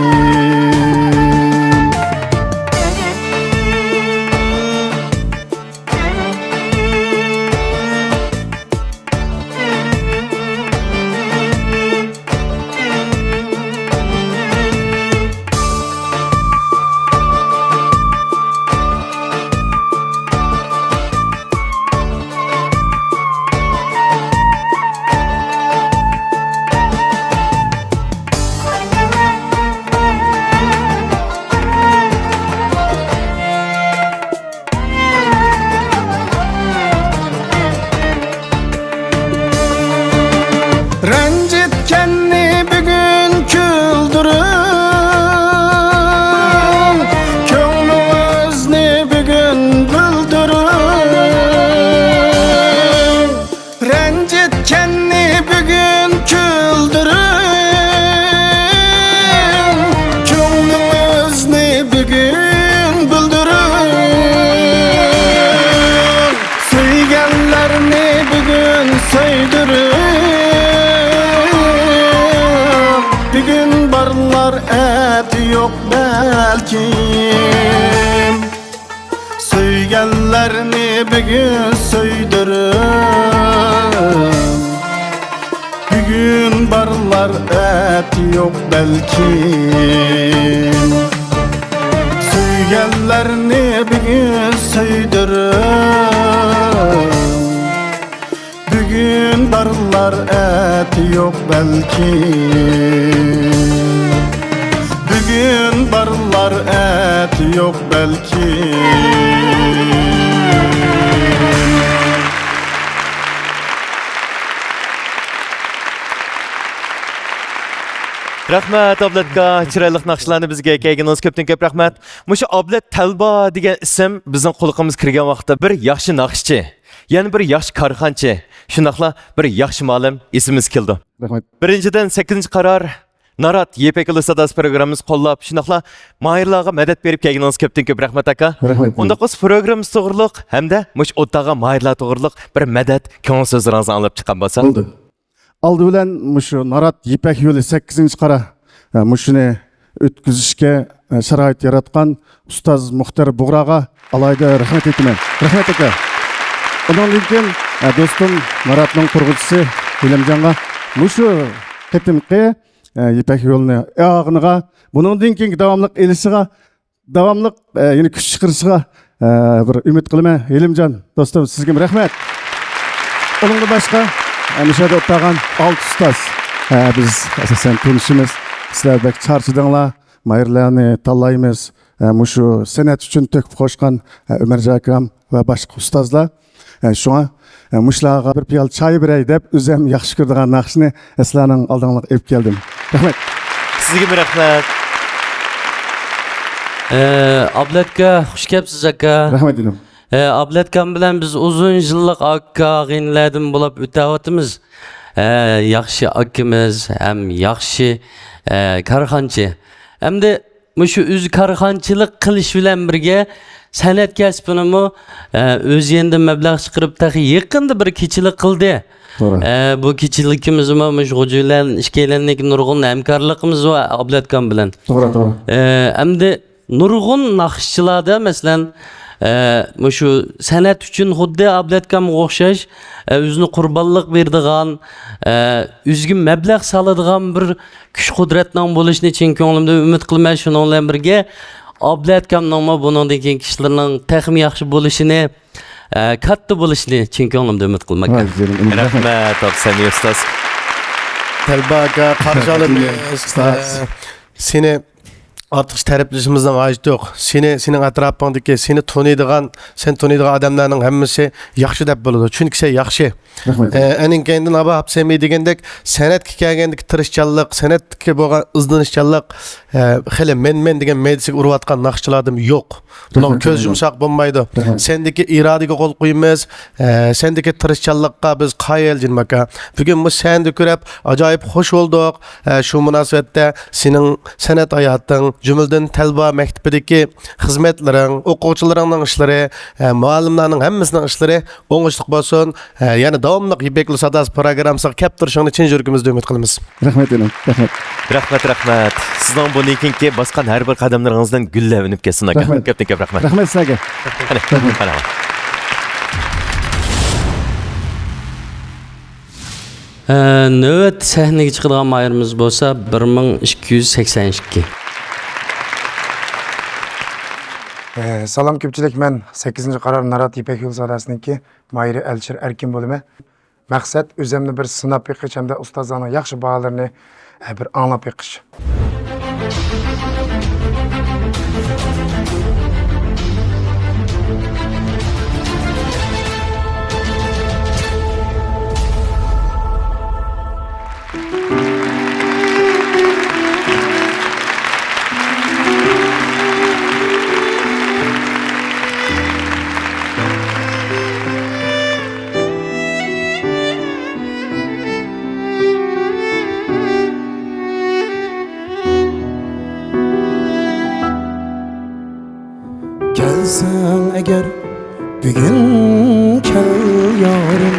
رەنجىتكەننى بۈگۈن كۈلدۈرۈڭ، كۆڭلىڭىزنى بۈگۈن بىلدۈرۈڭ. رەنجىتكەننى بۈگۈن كۈلدۈرۈڭ، كۆڭلىڭىزنى بۈگۈن بىلدۈرۈڭ. سۆيگەنلەرنى بۈگۈن سۆيدۈرۈڭ. بۈگۈن بارلار، ئەتە يوق بەلكىم. سۆيگەنلەرنى بۈگۈن سۆيدۈرۈڭ. بۈگۈن بارلار، ئەتە يوق بەلكىم. سۆيگەنلەرنى بۈگۈن سۆيدۈرۈڭ. بۈگۈن بارلار، ئەتە يوق بەلكىم، بۈگۈن بارلار ئەتە يوق بەلكىم. رەھمەت، ئابلەتكا، چىرايلىق ناخشىلارنى بىزگە كەلگىنىڭىز كۆپتىن كۆپ رەھمەت. مۇشۇ ئابلەت تەلبا دېگەن ئىسىم بىزنىڭ قۇلىقىمىزغا كىرگەن ۋاقىتتا بىر ياخشى ناخشىچى، يەنە بىر ياخشى كارخانىچى، شۇنداقلا بىر ياخشى مۇئەللىم ئېسىمىزگە كېلىدۇ. رەھمەت. بىرىنچىدىن، سەككىزىنچى قارار، نارات يىپەك يولى ساداسى پروگراممىمىزنى قوللاپ، شۇنداقلا ماھىرلارغا مەدەت بېرىپ كەلگىنىڭىزگە كۆپتىن كۆپ رەھمەت، ئاكا. رەھمەت. ئۇنداق بولسا، پروگراممىمىز توغرۇلۇق ھەمدە مۇشۇ ئوتتاغا ماھىرلار توغرۇلۇق بىر مەدەت، كۆڭۈل سۆزلىرىڭىزنى ئاڭلاپ چىققان بولسا. بولدى. ئالدى بىلەن مۇشۇ نارات يىپەك يولى سەككىزىنچى قارا، ئە، مۇشۇنى ئۆتكۈزۈشكە، ئە، شارائىت ياراتقان ئۇستاز مۇختەر بۇغراغا ئالاھىدە رەھمەت ئېيتىمەن. رەھمەت، ئاكا. ئۇنىڭدىن كېيىن، ئە، دوستۇم ناراتنىڭ قۇرغۇچىسى ھېلىمجانغا مۇشۇ قېتىمقى، ئە، يىپەك يولىنى ئاغىنىغا، بۇنىڭدىن كېيىنكى داۋاملىق ئېلىشىغا داۋاملىق، ئە، يەنە كۈچ چىقىرىشىغا، ئە، بىر ئۈمىد قىلىمەن. ھېلىمجان دوستۇم، سىزگىمۇ رەھمەت. ئۇنىڭدىن باشقا، ئە، مۇشۇ يەردە ئولتۇرغان ئالتە ئۇستاز، ئە، بىز ئاساسەن تونۇشىمىز. سىلەر بەك چارچىدىڭلار. ماھىرلارنى تاللايمىز. ئە، مۇشۇ سەنئەت ئۈچۈن تۆھپە قوشقان، ئە، ئۆمەرجان ئاكام ۋە باشقا ئۇستازلار. ئە، شۇڭا، ئە، مۇشۇلارغا بىر پىيالە چاي بېرەي دەپ، ئۆزۈم ياخشى كۆرىدىغان ناخشىنى سىلەرنىڭ ئالدىڭلارغا ئېلىپ كەلدىم. رەھمەت. سىزگىمۇ رەھمەت. ئە، ئابلەتكە، خۇش كەپسىز، ئاكا. رەھمەت، ئىنىم. ئە، ئابلەتكام بىلەن بىز ئۇزۇن يىللىق ئاكا ئاغىنىلەردىن بولاپ ئۆتەۋاتىمىز. ئە، ياخشى ئاكىمىز ھەم ياخشى، ئە، كارخانىچى. ئەمدى مۇشۇ ئۆزى كارخانىچىلىق قىلىش بىلەن بىرگە سەنئەت كەسپىنىمۇ، ئە، ئۆز يېنىدىن مەبلەغ چىقىرىپ تېخى يېقىندا بىر كېچىلىك قىلدى. توغرا. ئە، بۇ كېچىلىكىمىزمۇ مۇشۇ غوجا بىلەن ئىككىيلەننىڭكى نۇرغۇن ھەمكارلىقىمىز بار ئابلەتكام بىلەن. توغرا، توغرا. ئە، ئەمدى نۇرغۇن ناخشىچىلاردا، مەسىلەن، ئە، مۇشۇ سەنئەت ئۈچۈن خۇددى ئابلەتكامغا ئوخشاش، ئە، ئۆزىنى قۇربانلىق بېرىدىغان، ئە، ئۆزىگە مەبلەغ سالىدىغان بىر كۈچ-قۇدرەتنىڭ بولۇشىنى چىن كۆڭلۈمدىن ئۈمىد قىلىمەن. شۇنىڭ بىلەن بىرگە، ئابلەتكامنىڭمۇ بۇنىڭدىن كېيىنكى ئىشلىرىنىڭ تېخىمۇ ياخشى بولۇشىنى، ئە، كاتتا بولۇشىنى چىن كۆڭلۈمدىن ئۈمىد قىلىمەن. ۋاي، جېنىم، ئىنىم، رەھمەت. رەھمەت، ئابسەمى ئۇستاز. تەلبا ئاكا، قارشى ئالىمىز. ئۇستاز. ئە، سېنى ئارتۇقچە تەرىپلىشىمىزنىڭ ھاجىتى يوق. سېنى، سېنىڭ ئەتراپىڭدىكى، سېنى تونۇيدىغان، سېنى تونۇيدىغان ئادەملەرنىڭ ھەممىسى ياخشى دەپ بولىدۇ. چۈنكى سەن ياخشى. رەھمەت. ئە، ئەنىڭ كەينىدىن ئابا ئابسەمى دېگەندەك، سەنئەتكە كەلگەندىكى تىرىشچانلىق، سەنئەتكە بولغان ئىزدىنىشچانلىق، ئە، خېلى مەن-مەن دېگەن مەيدىسىگە ئۇرۇۋاتقان ناخشىچىلاردىمۇ يوق. بۇنىڭغا رەھمەت، كۆز رەھمەت. يۇمساق بولمايدۇ. رەھمەت. سەندىكى ئىرادىگە قول قويىمىز. ئە، سەندىكى تىرىشچانلىققا بىز قايىل، جېنىم ئاكا. بۈگۈن بۇ سەھنىدە كۆرۈپ ئاجايىپ خۇش بولدۇق. ئە، شۇ مۇناسىۋەتتە سېنىڭ سەنئەت ھاياتىڭ، جۈملىدىن تەلبا مەكتىپىدىكى خىزمەتلىرىڭ، ئوقۇغۇچىلىرىڭنىڭ ئىشلىرى، ئە، مۇئەللىملەرنىڭ ھەممىسىنىڭ ئىشلىرى ئوڭۇشلۇق بولسۇن. ئە، يەنە داۋاملىق يىپەك يولى ساداسى پروگراممىسىغا كەپ تۇرۇشۇڭنى چىن يۈرىكىمىزدىن ئۈمىد قىلىمىز. رەھمەت، ئىنىم. رەھمەت. رەھمەت، رەھمەت. سىزنىڭ بۇندىن كېيىنكى باسقان ھەر بىر قەدەملىرىڭىزدىن گۈللەر ئۈنۈپ كەتسۇن، ئاكا. رەھمەت. كۆپتىن كۆپ رەھمەت. رەھمەت سىلەرگە. قېنى، رەھمەت. قاراڭ. ئە، نۆۋەتتە سەھنىگە چىقىدىغان ماھىرىمىز بولسا بىر مىڭ ئىككى يۈز سەكسەن ئىككى. ئە، سالام كۆپچىلىك، مەن سەككىزىنچى قارار نارات يىپەك يولى ساداسىنىڭكى ماھىرى ئەلىشىر ئەركىن بولىمەن. مەقسەت ئۆزۈمنى بىر سىناپ بېقىش ھەمدە ئۇستازلارنىڭ ياخشى باھالىرىنى، ئە، بىر ئاڭلاپ بېقىش. كەلسەڭ ئەگەر بۈگۈن كەل يارىم،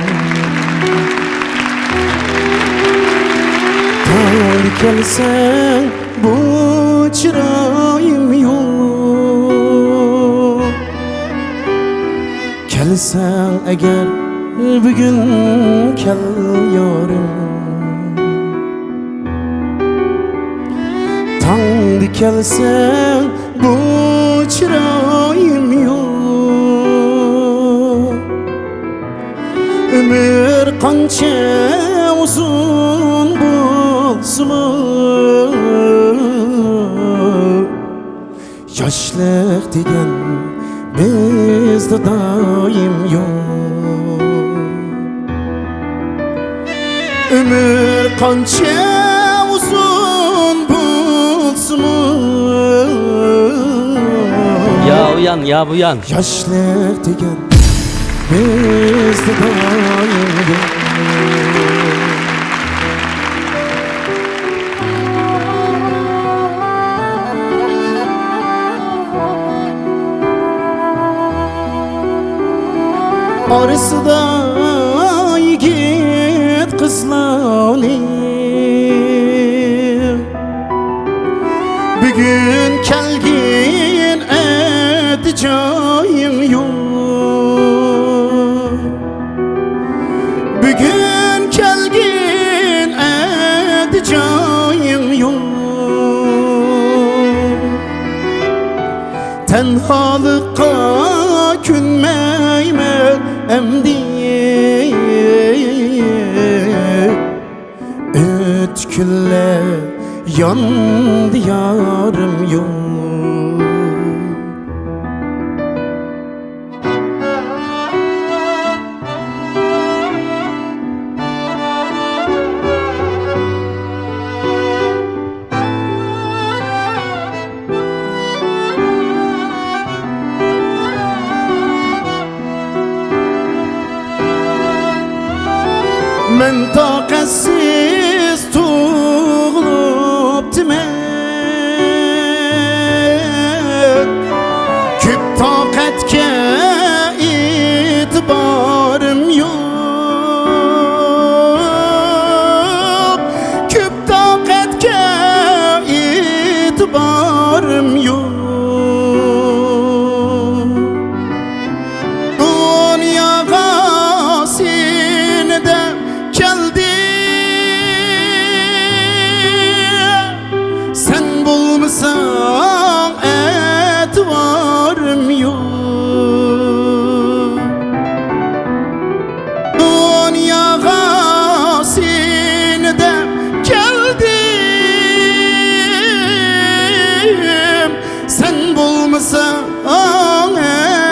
تاڭدا كەلسەڭ بۇ چىرايىم يوق. كەلسەڭ ئەگەر بۈگۈن كەل يارىم، تاڭدا كەلسەڭ بۇ چىرايىم يوق. ئۆمۈر قانچە ئۇزۇن بولسىمۇ، ياشلىق دېگەن بىزدە دائىم يوق. ئۆمۈر قانچە ئۇزۇن بولسىمۇ، يا ئۇ يان، يا بۇ يان. ياشلىق دېگەن بىزدە دائىم يوق. ئارىسىدا يىگىت قىزلارنى بۈگۈن كەلگىن ئەتە جايىڭ يوق. بۈگۈن كەلگىن ئەتە جايىڭ يوق. تەنھالىققا كۆنمەيمەن ئەمدى. ئۆتكۈنلەر ياندى يارىم يوق. مەن تاقەتسىز تۇغۇلۇپتىمەن. كۆپ تاقەتكە ئېتىبارىم يوق. كۆپ تاقەتكە ئېتىبارىم يوق. دۇنياغا سېنى دەپ كەلدىم. سەن بولمىساڭ ئەتىۋارىم يوق. دۇنياغا سېنى دەپ كەلدىم. سەن بولمىساڭ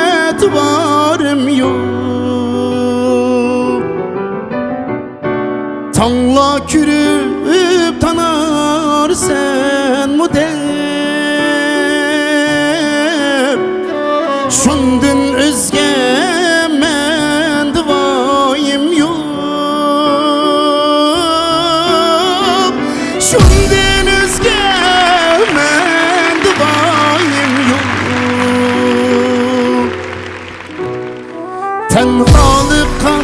ئەتىۋارىم يوق. تاڭلار كۆرۈپ تانارسەنمۇ دەپ، شۇندىن ئۆزگە مەندە ۋايىم يوق. شۇندىن ئۆزگە مەندە ۋايىم يوق. تەنھالىققا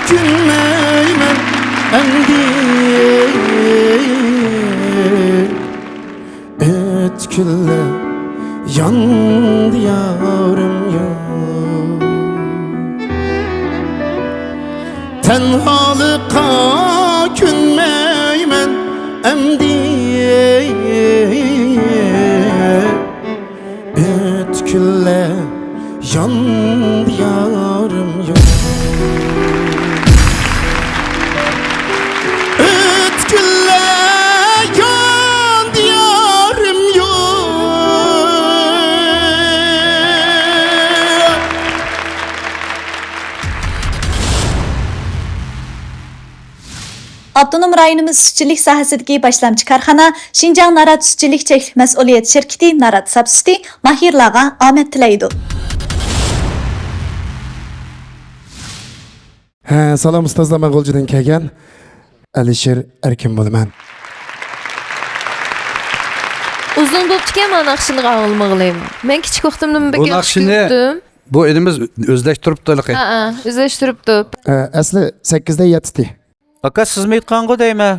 كۆنمەيمەن ئەمدى. ئۆتكۈنلەر ياندى يارىم يوق. تەنھالىققا كۆنمەيمەن ئەمدى. ئۆتكۈنلەر ياندى يارىم يوق. ئۆتكۈنلەر ياندى يارىم يوق. ئاپتونوم رايونىمىز سۈتچىلىك ساھەسىدىكى باشلامچى كارخانا شىنجاڭ نارات سۈتچىلىك چەكلىك مەسئۇلىيەت شىركىتى نارات ساپ سۈتى ماھىرلارغا ئامەت تىلەيدۇ. ھە، سالام ئۇستازلار، مەن غۇلجىدىن كەلگەن ئەلىشىر ئەركىن بولىمەن. ئۇزۇن بوپتىكەن مانا ناخشىنى ئاڭلىمىغىلى. مەن كىچىك ۋاقتىمدىن بەك ياخشى كۆرۈپتۈم. بۇ ئىنىمىز ئۆزلەشتۈرۈپتۇ ھېلىقى. ھە، ئۆزلەشتۈرۈپتۇ. ئە، ئەسلى سەككىزدە يەتتى. ئاكا، سىزمۇ ئېيتقانغۇ دەيمەن.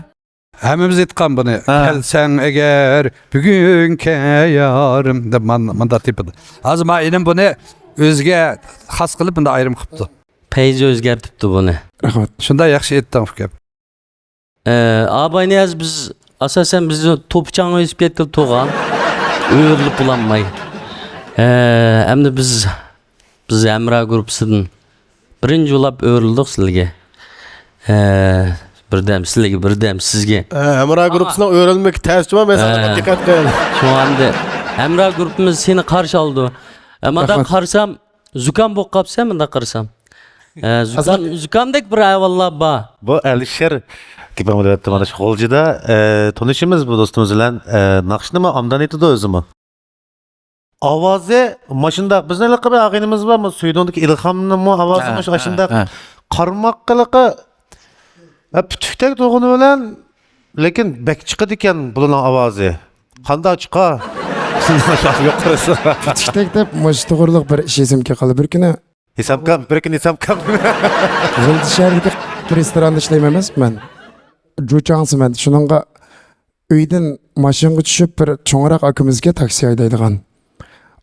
ھەممىمىز ئېيتقان بۇنى. ھە. كەلسەڭ ئەگەر بۈگۈن كەيارىم دەپ مان-، مانداق تېپىدۇ. ھازىر ما ئىنىم بۇنى ئۆزىگە خاس قىلىپ بۇنداق ئايرىم قىپتۇ. پەيزى ئۆزگەرتىپتۇ بۇنى. رەھمەت. شۇنداق ياخشى ئېيتتىڭ ئۇكام. ئە، ئاباينى ھازىر بىز، ئاساسەن، بىزنى توپا چاڭ ئۆسۈپ كەتكىلى تۇرغان. ئۆرۈلۈپ بولالماي. ئە، ئەمدى بىز، بىز ھەمراھ گۇرۇپپىسىدىن بىرىنچى بولاپ ئۆرۈلدۇق سىلىگە. ئە، بىردەم سىلىگە، بىردەم سىزگە. ھە، ھەمراھ گۇرۇپپىسىنىڭ ئۆرۈلمىكى تەستىمۇ مەسىلەن، ھە. دىققەت قىل. شۇڭا ئەمدى ھەمراھ گۇرۇپپىمىز سېنى قارشى ئالىدۇ. ئەمما مۇنداق رەھمەت. قارىسام، زۇكام بولۇپ قاپسەن، مۇنداق قارىسام. ئە، زۇكام، زۇكامدەك بىر ئەھۋاللار بار. بۇ ئەلىشىر، گېپىڭ بىلەن مانا شۇ غۇلجىدا، ئە، تونۇشىمىز بۇ دوستىمىز بىلەن، ئە، ناخشىنىمۇ ئوبدان ئېيتىدۇ ئۆزىمۇ. ئاۋازى ماشۇنداق، بىزنىڭ ھېلىقى بىر ئاغىنىمىز بار، مۇ سۈيدۈڭدىكى ئىلھامنىڭمۇ ئاۋازى ھە، مۇشۇ ھە، ئاشۇنداق ھە. قارىماققا ھېلىقى، ھە، پۈتۈكتەك تۇرغىنى بىلەن، لېكىن بەك چىقىدىكەن بۇلارنىڭ ئاۋازى. قانداق چىقا؟ شۇنداق يوق قارىسا. پۈتۈكتەك دەپ مۇشۇ توغرىلىق بىر ئىش ئېسىمگە كەلدى بىر كۈنى. ھېسامكام، بىر كۈنى ھېسامكام. غۇلجا شەھىرىدىكى رېستوراندا ئىشلەيمەن ئەمەس مەن. جۇچاڭسىمەن. شۇنىڭغا ئۆيدىن ماشىنىغا چۈشۈپ، بىر چوڭراق ئاكىمىزگە تاكسى ھەيدەيدىغان.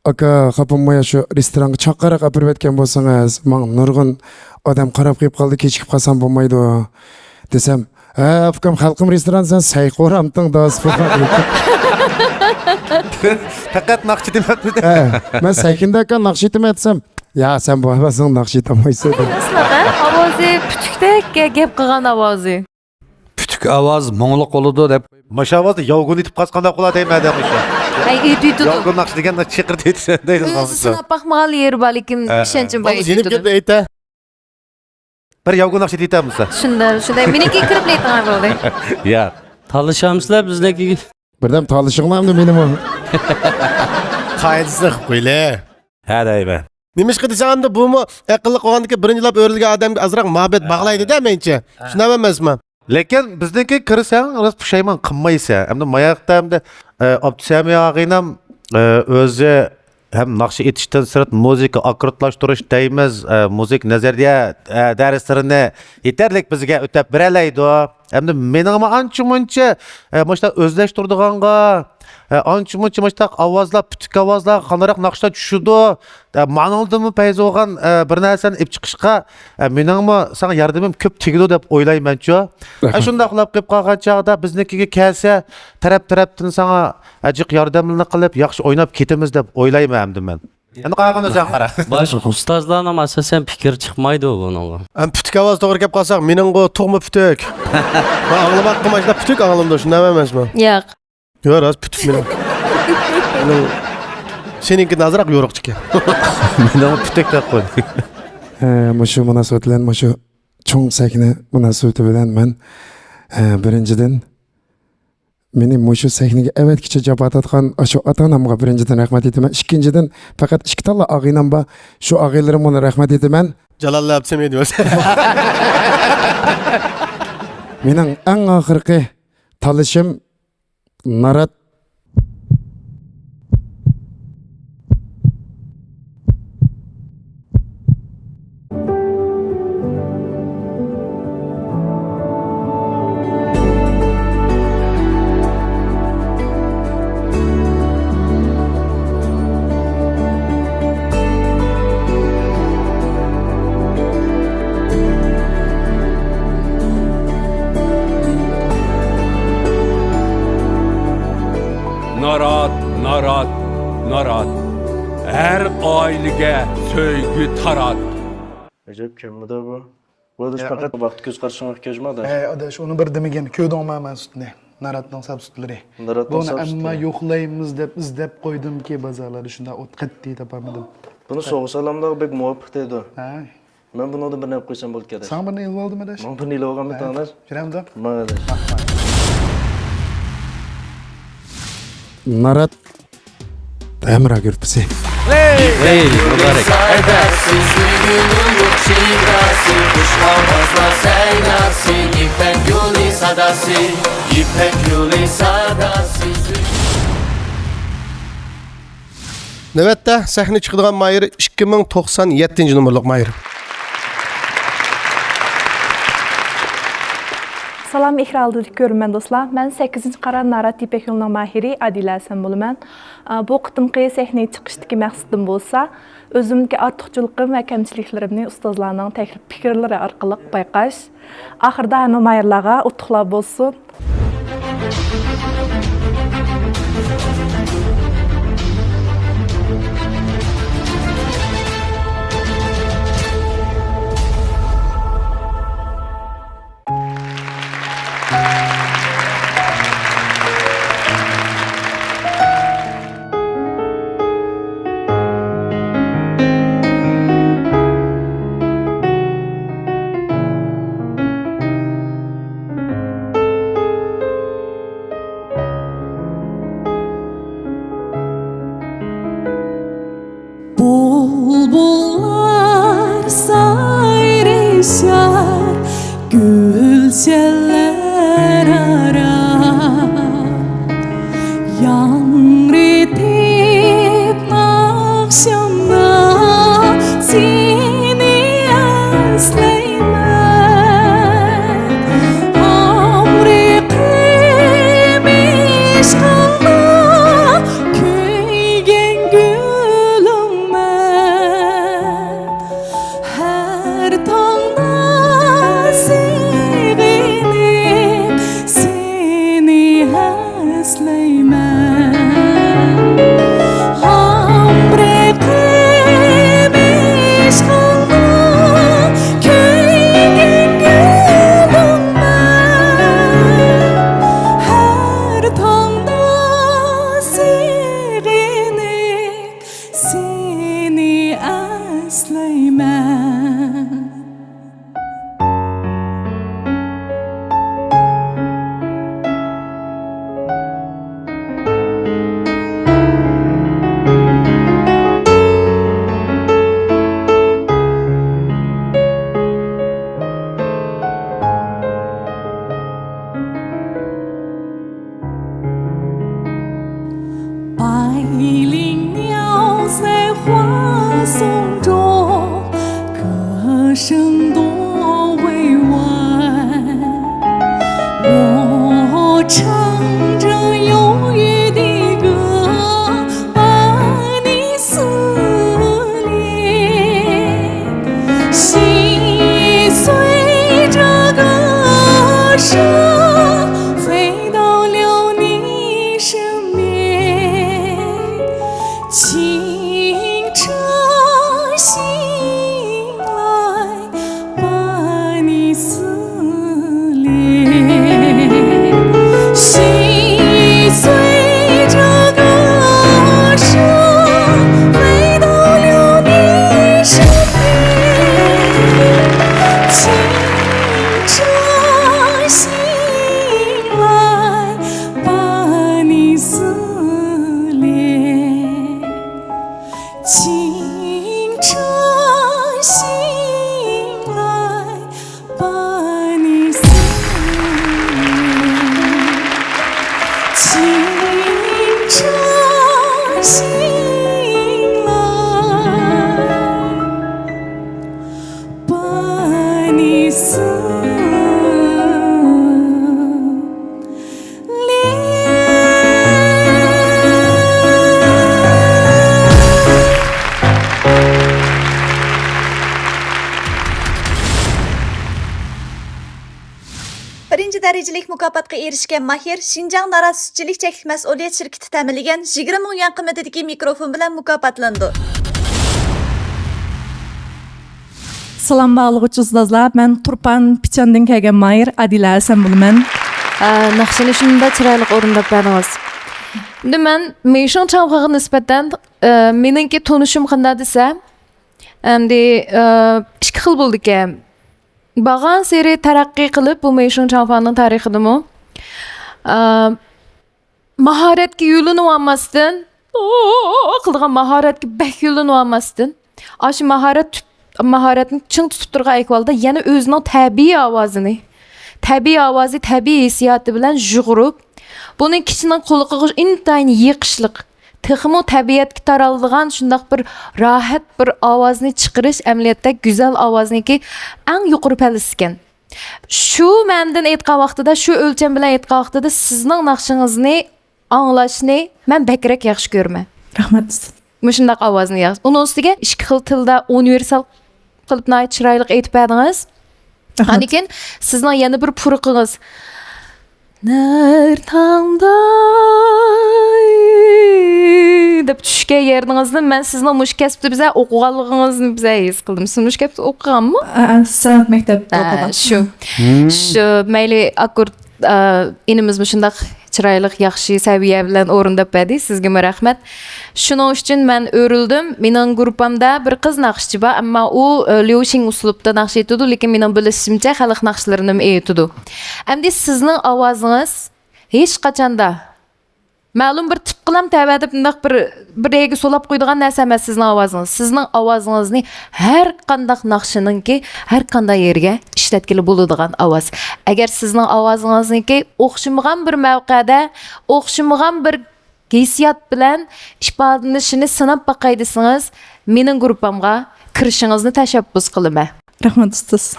«ئاكا، خاپا بولماي، شۇ رېستورانغا چاققانراق ئاپىرىۋەتكەن بولسىڭىز، ماڭا نۇرغۇن ئادەم قاراپ قېلىپ قالدى، كېچىكىپ قالسام بولمايدۇ» دېسەم، «ھە، ئۇكام، خەلقىم رېستوران، سەن سەي قورامتىڭ داس بولغان» دېدى. پەقەت ناخشا دېمەپتۇ. ھە، مەن سەكىندە «ئاكا، ناخشا ئېيتىمەن» دېسەم، «يا، سەن بۇ ئاۋازىڭ ناخشا ئېيتالمايسەن» دېدى. ئاۋازى پۈتۈكتەك گەپ قىلغان ئاۋازى. پۈتۈك ئاۋاز مۇڭلۇق بولىدۇ دەپ. ماشۇ ئاۋازدا ياۋگۇن ئېيتىپ قالسا قانداق بولار دەيمەن دەپ مۇشۇ. ئەي، ئېيتىۋېتىدۇ. ياۋگۇن ناخشا دېگەن چېقىر دەيدىسەن دەيدۇ. ئۆزى سىناپ باقمىغانلا يېرى بار، لېكىن ھە، ئىشەنچىم بار. بولدى، يېنىپ ئېيتىۋېتىدۇ. كېتىپ ئېيتە. بىر ياۋگۇن ناخشا دېيتەمسە؟ شۇنداق، شۇنداق. مېنىڭكىگە كىرىپ ئېيتىڭلار بولدى. ياق. تالىشامسىلەر بىزنىڭكىگە؟ بىردەم تالىشىڭلار ئەمدى مېنىمۇ. قائىدىسىنى قىلىپ قويلى. ھە دەيمەن. نېمىشقا دېسەڭ، ئەمدى بۇمۇ ئەقىللىق بولغاندىكىن، بىرىنچىلەپ ئۆرىلىگەن ئادەمگە ئازراق مۇھەببەت ھە. باغلايدۇ-دە، مېنىڭچە. ھە. شۇنداق ئەمەسمۇ؟ لېكىن بىزنىڭكى كىرسەڭ، راست پۇشايمان قىلمايسەن. ئەمدى ماياقتا ئەمدى، ئە، ئابدۇسەمى ئاغىنەم، ئە، ئۆزى ھەم ناخشا ئېيتىشتىن سىرت مۇزىكا ئاككوردلاشتۇرۇش دەيمىز، ئە، مۇزىكا نەزەرىيە، ئە، دەرسلىرىنى يېتەرلىك بىزگە ئۆتەپ بېرەلەيدۇ. ئەمدى مېنىڭمۇ ئانچە مۇنچە، ئە، مۇشۇنداق ئۆزلەشتۈرىدىغانغا، ئە، ئانچە مۇنچە مۇشۇنداق ئاۋازلار، پۈتۈك ئاۋازلار قانداق ناخشا چۈشىدۇ؟ ئە، مانىڭدىنمۇ پەيزى بولغان، ئە، بىر نەرسىنى ئېلىپ چىقىشقا، ئە، مېنىڭمۇ ساڭا ياردىمىم كۆپ تېگىدۇ دەپ ئويلايمەنچۇ. ئە، رەھمەت. شۇنداقلا قېلىپ قالغان چاغدا بىزنىڭكىگە كەلسە، تەرەپ-تەرەپتىن ساڭا، ئە، جىق ياردەملىرىنى قىلىپ، ياخشى ئويناپ كېتىمىز دەپ ئويلايمەن ئەمدى مەن. ئەمدى قاراڭ ئۆزۈڭ قارا. باش ئۇستازلارنىڭ ئاساسەن پىكرى چىقمايدۇ بۇنىڭغا. ئەمدى پۈتۈك ئاۋاز توغرا گەپ قىلساق، مېنىڭغۇ تۇغما پۈتۈك. مەن ئاڭلىماققا ماشۇنداق پۈتۈك ئاڭلىنىدۇ، شۇنداق ئەمەسمۇ؟ ياق. ياق، راست پۈتۈك مېنىڭ. مېنىڭ سېنىڭكىدىن ئازراق يورۇقچىكەن. مېنىڭ پۈتۈك دەپ قويدى. ھە، مۇشۇ مۇناسىۋەت بىلەن، مۇشۇ چوڭ سەھنە مۇناسىۋىتى بىلەن مەن، ھە، بىرىنچىدىن، مېنى مۇشۇ سەھنىگە ئەۋەتكىچە جاپا تارتقان ئاشۇ ئاتا-ئانامغا بىرىنچىدىن رەھمەت ئېيتىمەن. ئىككىنچىدىن، پەقەت ئىككى تاللا ئاغىنەم بار. شۇ ئاغىنىلىرىمغىمۇ رەھمەت ئېيتىمەن. جالاللا ئابسېمى دېمەس. مېنىڭ ئەڭ ئاخىرقى تاللىشىم نارات. نارات، نارات، نارات. ھەر ئائىلىگە سۆيگۈ تارات. ئەجەب كەممىدە بۇ؟ بۇ ئاداش ھە، پەقەت ئاد- ۋاقىت كۆز قارىشىڭغا كەلجىما ئاداش؟ ھە، ئاداش، ئۇنى بىر دېمىگىن، كۆردۈڭما مەن سۈتنى؟ ناراتنىڭ ساپ سۈتلىرى. ناراتنىڭ بۇنى ساپ ئەمما سۈتلىرى. يوقلايمىز دەپ ئىزدەپ قويدۇمكى، بازارلاردا شۇنداق ئوت قەتئىي تاپالمىدىم. بۇنى سوغۇق سالاملارغا بەك مۇۋاپىق دەيدۇ. ھە. مەن بۇنىڭدىن بىرنى ئېلىپ قويسام بولىدىكەن ئاداش. ساڭا بىرنى ئېلىپ ئالدىم ئاداش. ماڭا بىرنى ئېلىپ ئالغان ھە. بىتاڭداش. يۈرەمدۇ؟ ماڭ ئاداش. نارات ھەمراھ گۇرۇپپىسى. ھەي، مۇبارەك. نۆۋەتتە سەھنىگە چىقىدىغان ماھىر ئىككى مىڭ توقسان يەتتىنچى نومۇرلۇق ماھىر. سالام، ئېكران ئالدىدىكى كۆرۈرمەن دوستلار. مەن سەككىزىنچى قارا نارات يىپەك يولىنىڭ ماھىرى ئادىلە ھەسەن بولىمەن. ئا، بۇ قېتىمقى سەھنىگە چىقىشتىكى مەقسىتىم بولسا، ئۆزۈمدىكى ئارتۇقچىلىقىم ۋە كەمچىلىكلىرىمنى ئۇستازلارنىڭ تەكلىپ پىكىرلىرى ئارقىلىق بايقاش. ئاخىرىدا ھەممە ماھىرلارغا ئۇتۇقلار بولسۇن. سۆزلەيمەن. 百灵鸟在花丛中，歌声多委婉。我唱着忧郁的歌，把你思念，心随着歌声飞到了你身边。清晨醒来， 把你思念，心随着歌声飞到了你身边。清晨醒来，把你思念。 清晨醒来，把你思念。清晨醒来，把你思念。 بىرىنچى دەرىجىلىك مۇكاپاتقا ئېرىشكەن ماھىر شىنجاڭ نارات سۈتچىلىك چەكلىك مەسئۇلىيەت شىركىتى تەمىنلىگەن يىگىرمە مىڭ يۈەن قىممىتىدىكى مىكروفون بىلەن مۇكاپاتلىنىدۇ. سالام باغلىغۇچى ئۇستازلار، مەن تۇرپان پىچاندىن كەلگەن ماھىر ئادىلە ھەسەن بولىمەن. ئە، ناخشىنى شۇنداق چىرايلىق ئورۇنداپ بەردىڭىز. ئەمدى مەن مېيشىڭ چاڭفاغا نىسبەتەن، ئە، مېنىڭكى تونۇشۇم قانداق دېسە، ئەمدى، ئە، ئىككى خىل بولىدىكەن. بارغانسېرى تەرەققىي قىلىپ، بۇ مېيشىڭ چاڭفانىڭ تارىخىدىمۇ، ئە، ماھارەتكە يۆلىنىۋالماستىن، قىلىدىغان ماھارەتكە بەك يۆلىنىۋالماستىن، ئاشۇ ماھارەت تۇت-، ماھارەتنى چىڭ تۇتۇپ تۇرغان ئەھۋالدا يەنە ئۆزىنىڭ تەبىئىي ئاۋازىنى، تەبىئىي ئاۋازى، تەبىئىي ھېسسىياتى بىلەن يۇغۇرۇپ، بۇنى كىشىنىڭ قۇلىقىغا ئىنتايىن يېقىشلىق، تېخىمۇ تەبىئەتكە تارالىدىغان شۇنداق بىر راھەت بىر ئاۋازنى چىقىرىش ئەمەلىيەتتە گۈزەل ئاۋازنىڭكى ئەڭ يۇقىرى پەللىسى ئىكەن. شۇ مەنىدىن ئېيتقان ۋاقتىدا، شۇ ئۆلچەم بىلەن ئېيتقان ۋاقتىدا سىزنىڭ ناخشىڭىزنى ئاڭلاشنى مەن بەكرەك ياخشى كۆرىمەن. رەھمەت. مۇشۇنداق ئاۋازنى ياخشى. ئۇنىڭ ئۈستىگە ئىككى خىل تىلدا ئۇنىۋېرسال قىلىپ ناھايىتى چىرايلىق ئېيتىپ بەردىڭىز. رەھمەت. ئاندىن كېيىن سىزنىڭ يەنە بىر پۇرىقىڭىز. نەر تاڭدا دەپ چۈشكەن يېرىڭىزنى مەن سىزنىڭ مۇشۇ كەسىپتە بىزە ئوقۇغانلىقىڭىزنى بىزە ھېس قىلدىم. سىز مۇشۇ كەسىپتە ئوقۇغانمۇ؟ ئە، ئە، سەنئەت مەكتەپتە ئە، ئوقۇغان. شۇ. مم. شۇ، مەيلى، ئاككورد، ئە، ئىنىمىز مۇشۇنداق چىرايلىق، ياخشى سەۋىيە بىلەن ئورۇنداپ بەردى. سىزگىمۇ رەھمەت. شۇنىڭ ئۈچۈن مەن ئۆرۈلدۈم. مېنىڭ گۇرۇپپامدا بىر قىز ناخشىچى بار، ئەمما ئۇ، ئە، ليۇشىڭ ئۇسلۇبتا ناخشا ئېيتىدۇ، لېكىن مېنىڭ بىلىشىمچە خەلق ناخشىلىرىنىمۇ ئېيتىدۇ. ئەمدى سىزنىڭ ئاۋازىڭىز ھېچقاچاندا مەلۇم بىر تىپقىلام تەۋە دەپ مۇنداق بىر، بىر يەرگە سولاپ قويىدىغان نەرسە ئەمەس سىزنىڭ ئاۋازىڭىز. سىزنىڭ ئاۋازىڭىزنى ھەر قانداق ناخشىنىڭكى ھەر قانداق يېرىگە ئىشلەتكىلى بولىدىغان ئاۋاز. ئەگەر سىزنىڭ ئاۋازىڭىزنىڭكى ئوخشىمىغان بىر مەۋقەدە، ئوخشىمىغان بىر ھېسسىيات بىلەن ئىپادىلىنىشىنى سىناپ باقاي دېسىڭىز، مېنىڭ گۇرۇپپامغا كىرىشىڭىزنى تەشەببۇس قىلىمەن. رەھمەت، ئۇستاز.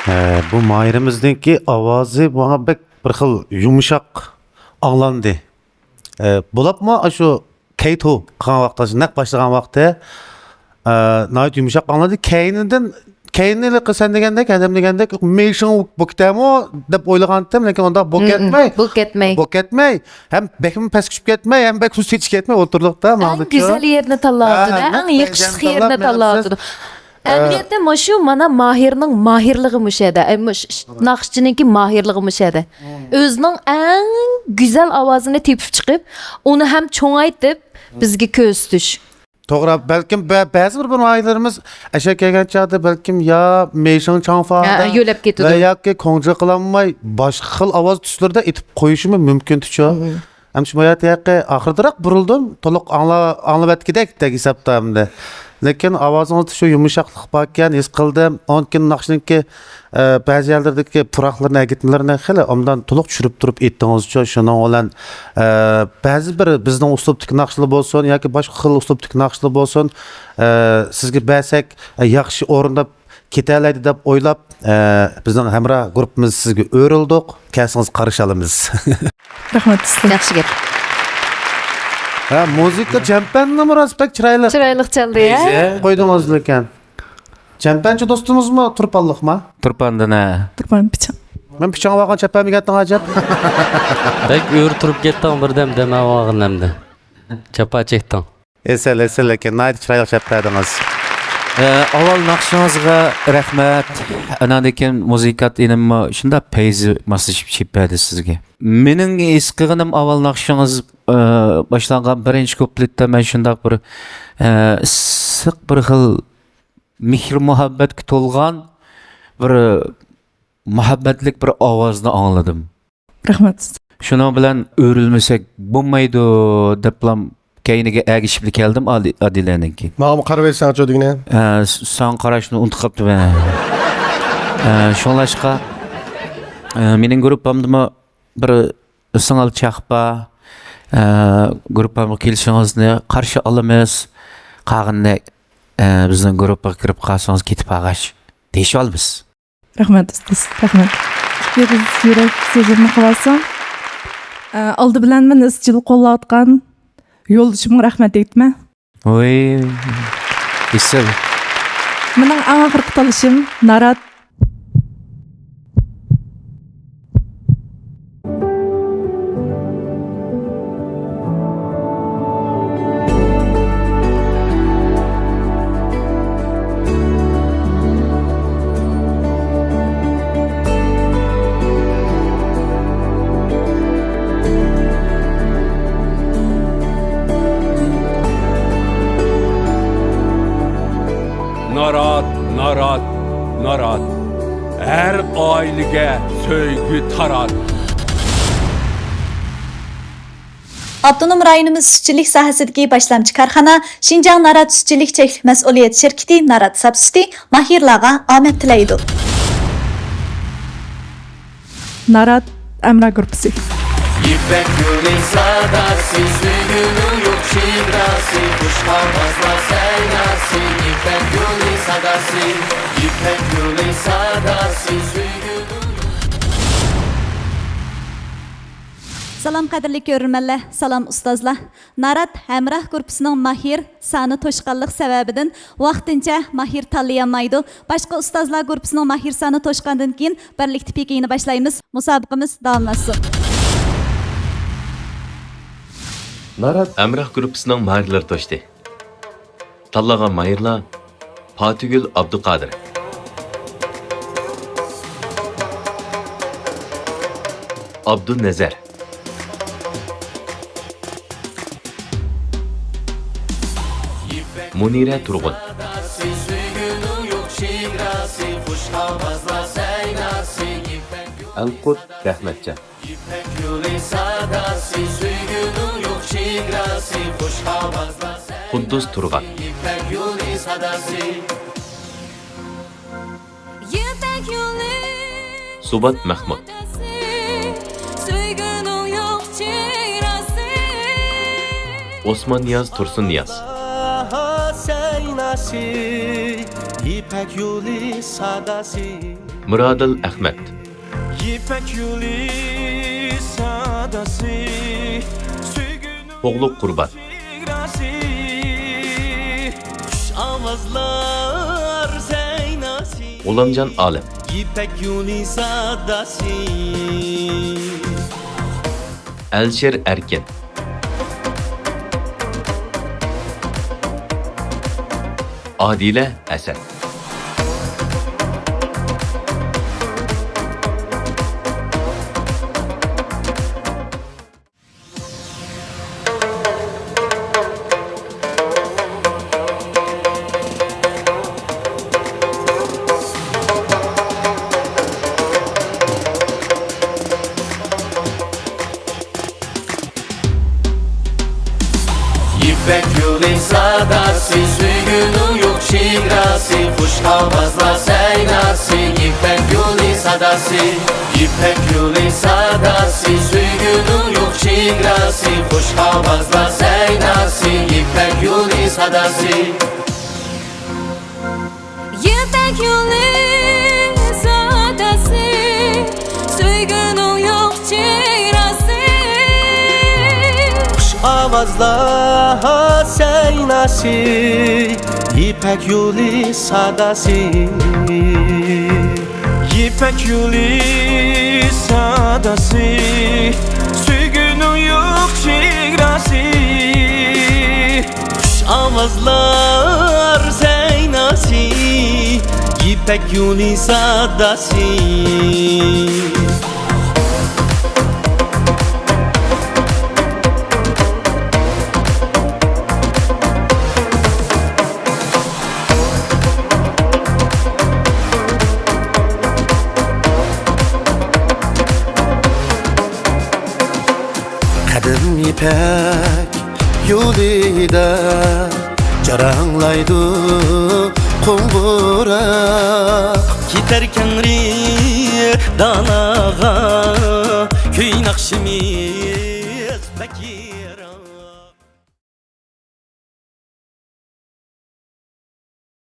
ھە، بۇ ماھىرىمىزنىڭكى ئاۋازى ماڭا بەك بىر خىل يۇمشاق ئاڭلاندى. ئە، بولۇپمۇ ئاشۇ كەيتۇ قىلغان ۋاقتى، نەق باشلىغان ۋاقتى، ئە، ناھايىتى يۇمشاق ئاڭلاندى. كەينىدىن، كەينىنى ھېلىقى سەن دېگەندەك، ھەدەم دېگەندەك، مېيشىڭ بۇ كېتەمۇ دەپ ئويلىغانتىم، لېكىن ئۇنداق بۇ كەتمەي. بۇ كەتمەي. بۇ كەتمەي. ھەم بەكمۇ پەسكە چۈشۈپ كەتمەي، ھەم بەك سۇس چېچىپ كەتمەي ئولتۇردۇق-دا، ئەڭ گۈزەل يېرىنى تاللاۋاتىدۇ، ھە، ئەڭ يېقىشلىق يېرىنى تاللاۋاتىدۇ. ئەمەلىيەتتە مۇشۇ مانا ماھىرنىڭ ماھىرلىقى مۇشۇ يەردە، ئە، مۇش-، ناخشىچىنىڭكى ماھىرلىقى مۇشۇ يەردە. ئۆزىنىڭ ئەڭ گۈزەل ئاۋازىنى تېپىپ چىقىپ، ئۇنى ھەم چوڭايتىپ، بىزگە كۆرسىتىش. توغرا، بەلكىم بە-، بەزى بىر، بىر ناھىيەلىرىمىز ئەشەدە كەلگەن چاغدا بەلكىم يا مېيشىڭ چاڭفا ھە، يۆلەپ كېتىدۇ. ۋە ياكى كوڭجى قىلالماي باشقا خىل ئاۋاز تۈسلىرىدە ئېيتىپ قويۇشىمۇ مۇمكىنتىچۇ. مم. ھەم شۇ ھاياتى ھەققى ئاخىرىدىراق بۇرۇلدۇم. تولۇق ئاڭلا-، ئاڭلىۋەتكۈدەك دەك ھېسابتا ئەمدى. لېكىن ئاۋازىڭىزدا شۇ يۇمشاقلىق باركەن، ھېس قىلدىم. ئاندىن كېيىن ناخشىنىڭكى، ئە، بەزى يەرلىرىدىكى پۇراقلىرىنى، ئەگىتمىلىرىنى خېلى ئوبدان تولۇق چۈشۈرۈپ تۇرۇپ ئېيتتىڭىزچۇ. شۇنىڭ بىلەن، ئە، بەزى بىر بىزنىڭ ئۇسلۇبتىكى ناخشىلار بولسۇن ياكى باشقا خىل ئۇسلۇبتىكى ناخشىلار بولسۇن، ئە، سىزگە بەرسەك، ئە، ياخشى ئورۇنداپ كېتەلەيدۇ دەپ ئويلاپ، ئە، بىزنىڭ ھەمراھ گۇرۇپپىمىز سىزگە ئۆرۈلدۇق. كەلسىڭىز قارشى ئالىمىز. رەھمەت، ئۇستاز. ياخشى گەپ. ھە، مۇزىكا چەمپەننىمۇ راست بەك چىرايلىق چىرايلىق چالدى، ھە؟ قويدىڭىز لېكىن. چەمپەنچى دوستىمىزمۇ تۇرپانلىقما؟ تۇرپاندىن، ھە. تۇرپان پىچاڭ. مەن پىچاڭ ئالغان چەمپەنمىكەنتىڭ ئەجەب. بەك ئۆرە تۇرۇپ كەتتىڭ، بىردەم دەم ئالغىن ئەمدى. جاپا چەكتىڭ. ئېسىل، ئېسىل، لېكىن ناھايىتى چىرايلىق چەپ بەردىڭىز. ئە، ئاۋۋال ناخشىڭىزغا رەھمەت. ئاناندىن كېيىن مۇزىكانت ئىنىممۇ شۇنداق پەيزى ماسلىشىپ چېلىپ بەردى سىزگە. مېنىڭ ھېس قىلغىنىم ئاۋۋال ناخشىڭىز، ئە، باشلانغان بىرىنچى كۇپلېتتا مەن شۇنداق بىر، ئە، ئىسسىق بىر خىل مېھىر-مۇھەببەتكە تولغان بىر مۇھەببەتلىك بىر ئاۋازنى ئاڭلىدىم. رەھمەت. شۇنىڭ بىلەن ئۆرۈلمىسەك بولمايدۇ دەپلا كەينىگە ئەگىشىپلا كەلدىم، ئادى-، ئادىلەنىڭكى. ماڭىمۇ قارىۋەتسەڭچۇ دېگىنە. ئە، س-، ساڭا قاراشنى ئۇنتۇپ قاپتىمەن. ئە، شۇڭلاشقا، ئە، مېنىڭ گۇرۇپپامدىمۇ بىر سىڭىل چاغ بار. ئە، گۇرۇپپامغا كېلىشىڭىزنى قارشى ئالىمىز. قالغىنىنى، ئە، بىزنىڭ گۇرۇپپىغا كىرىپ قالسىڭىز كېتىپ قالغاچ دېيىشىۋالىمىز. رەھمەت، ئۇستاز. رەھمەت. ئېغىز يۈرەك سۆزۈمنى قىلىۋالسام، ئە، ئالدى بىلەن مېنى ئىزچىل قوللاۋاتقان يولدىشىمغا رەھمەت ئېيتىمەن. ۋوي، ئېسىل. مېنىڭ ئەڭ ئاخىرقى تاللىشىم نارات. نارات، نارات، نارات. ھەر ئائىلىگە سۆيگۈ تارات. ئاپتونوم رايونىمىز سۈتچىلىك ساھەسىدىكى باشلامچى كارخانا شىنجاڭ نارات سۈتچىلىك چەكلىك مەسئۇلىيەت شىركىتى نارات ساپ سۈتى ماھىرلارغا ئامەت تىلەيدۇ. نارات ئەمرا گۇرۇپپىسى. يىپەك يولى ساداسى، سۆيگۈنىڭ يوق چېگراسى، خۇش ئاۋازلار سەيناسى، يىپەك يولى ساداسى، يىپەك يولى ساداسى، سۆيگۈنىڭ يوق. سالام قەدىرلىك كۆرۈرمەنلەر، سالام ئۇستازلار. نارات ھەمراھ گۇرۇپپىسىنىڭ ماھىر سانى توشقانلىق سەۋەبىدىن ۋاقتىنچە ماھىر تاللىيالمايدۇ. باشقا ئۇستازلار گۇرۇپپىسىنىڭ ماھىر سانى توشقاندىن كېيىن بىرلىكتە پېكىنى باشلايمىز. مۇسابىقىمىز داۋاملاشسۇن. نارات ھەمراھ گۇرۇپپىسىنىڭ ماھىرلىرى توشتى. تاللىغان ماھىرلار: پاتىگۈل ئابدۇقادىر، ئابدۇنەزەر، مۇنىرە تۇرغۇن. ئەلقۇت رەھمەتجان. يىپەك يولى ساداسى، سۆيگۈنىڭ يوق چېگراسى، خۇش ئاۋازلار سەيناسى. قۇددۇس تۇرغان. يىپەك يولى ساداسى. يىپەك يولى سۇبات مەخمۇت. ساداسى، سۆيگۈنىڭ يوق چېگراسى. ئوسماننىياز تۇرسۇننىياز. سەيناسى، يىپەك يولى ساداسى. مۇرادىل ئەخمەت. يىپەك يولى ساداسى، سۆيگۈنىڭ قوغلۇق قۇربان. چېگراسى، خۇش ئاۋازلار سەيناسى. غۇلامجان ئالەم. يىپەك يولى ساداسى. ئەلشىر ئەركىن. ئادىلە ئەسەت. سۆيگۈنىڭ يوق چېگراسى، خۇش ئاۋازلار سەيناسى، يىپەك يولى ساداسى. يىپەك يولى ساداسى، سۆيگۈنىڭ يوق چېگراسى، خۇش ئاۋازلار سەيناسى، يىپەك يولى ساداسى. يىپەك يولى ساداسى، سۆيگۈنىڭ يوق چېگراسى. خۇش ئاۋازلار سەيناسى، يىپەك يولى ساداسى. يىپەك يولى ساداسى، سۆيگۈنىڭ يوق چېگراسى. خۇش ئاۋازلار سەيناسى، يىپەك يولى ساداسى. قەدىم يىپەك يولىدا جاراڭلايدۇ قوڭغۇراق. كېتەر كەڭرى دالاغا كۈي ناخشىمىز بەك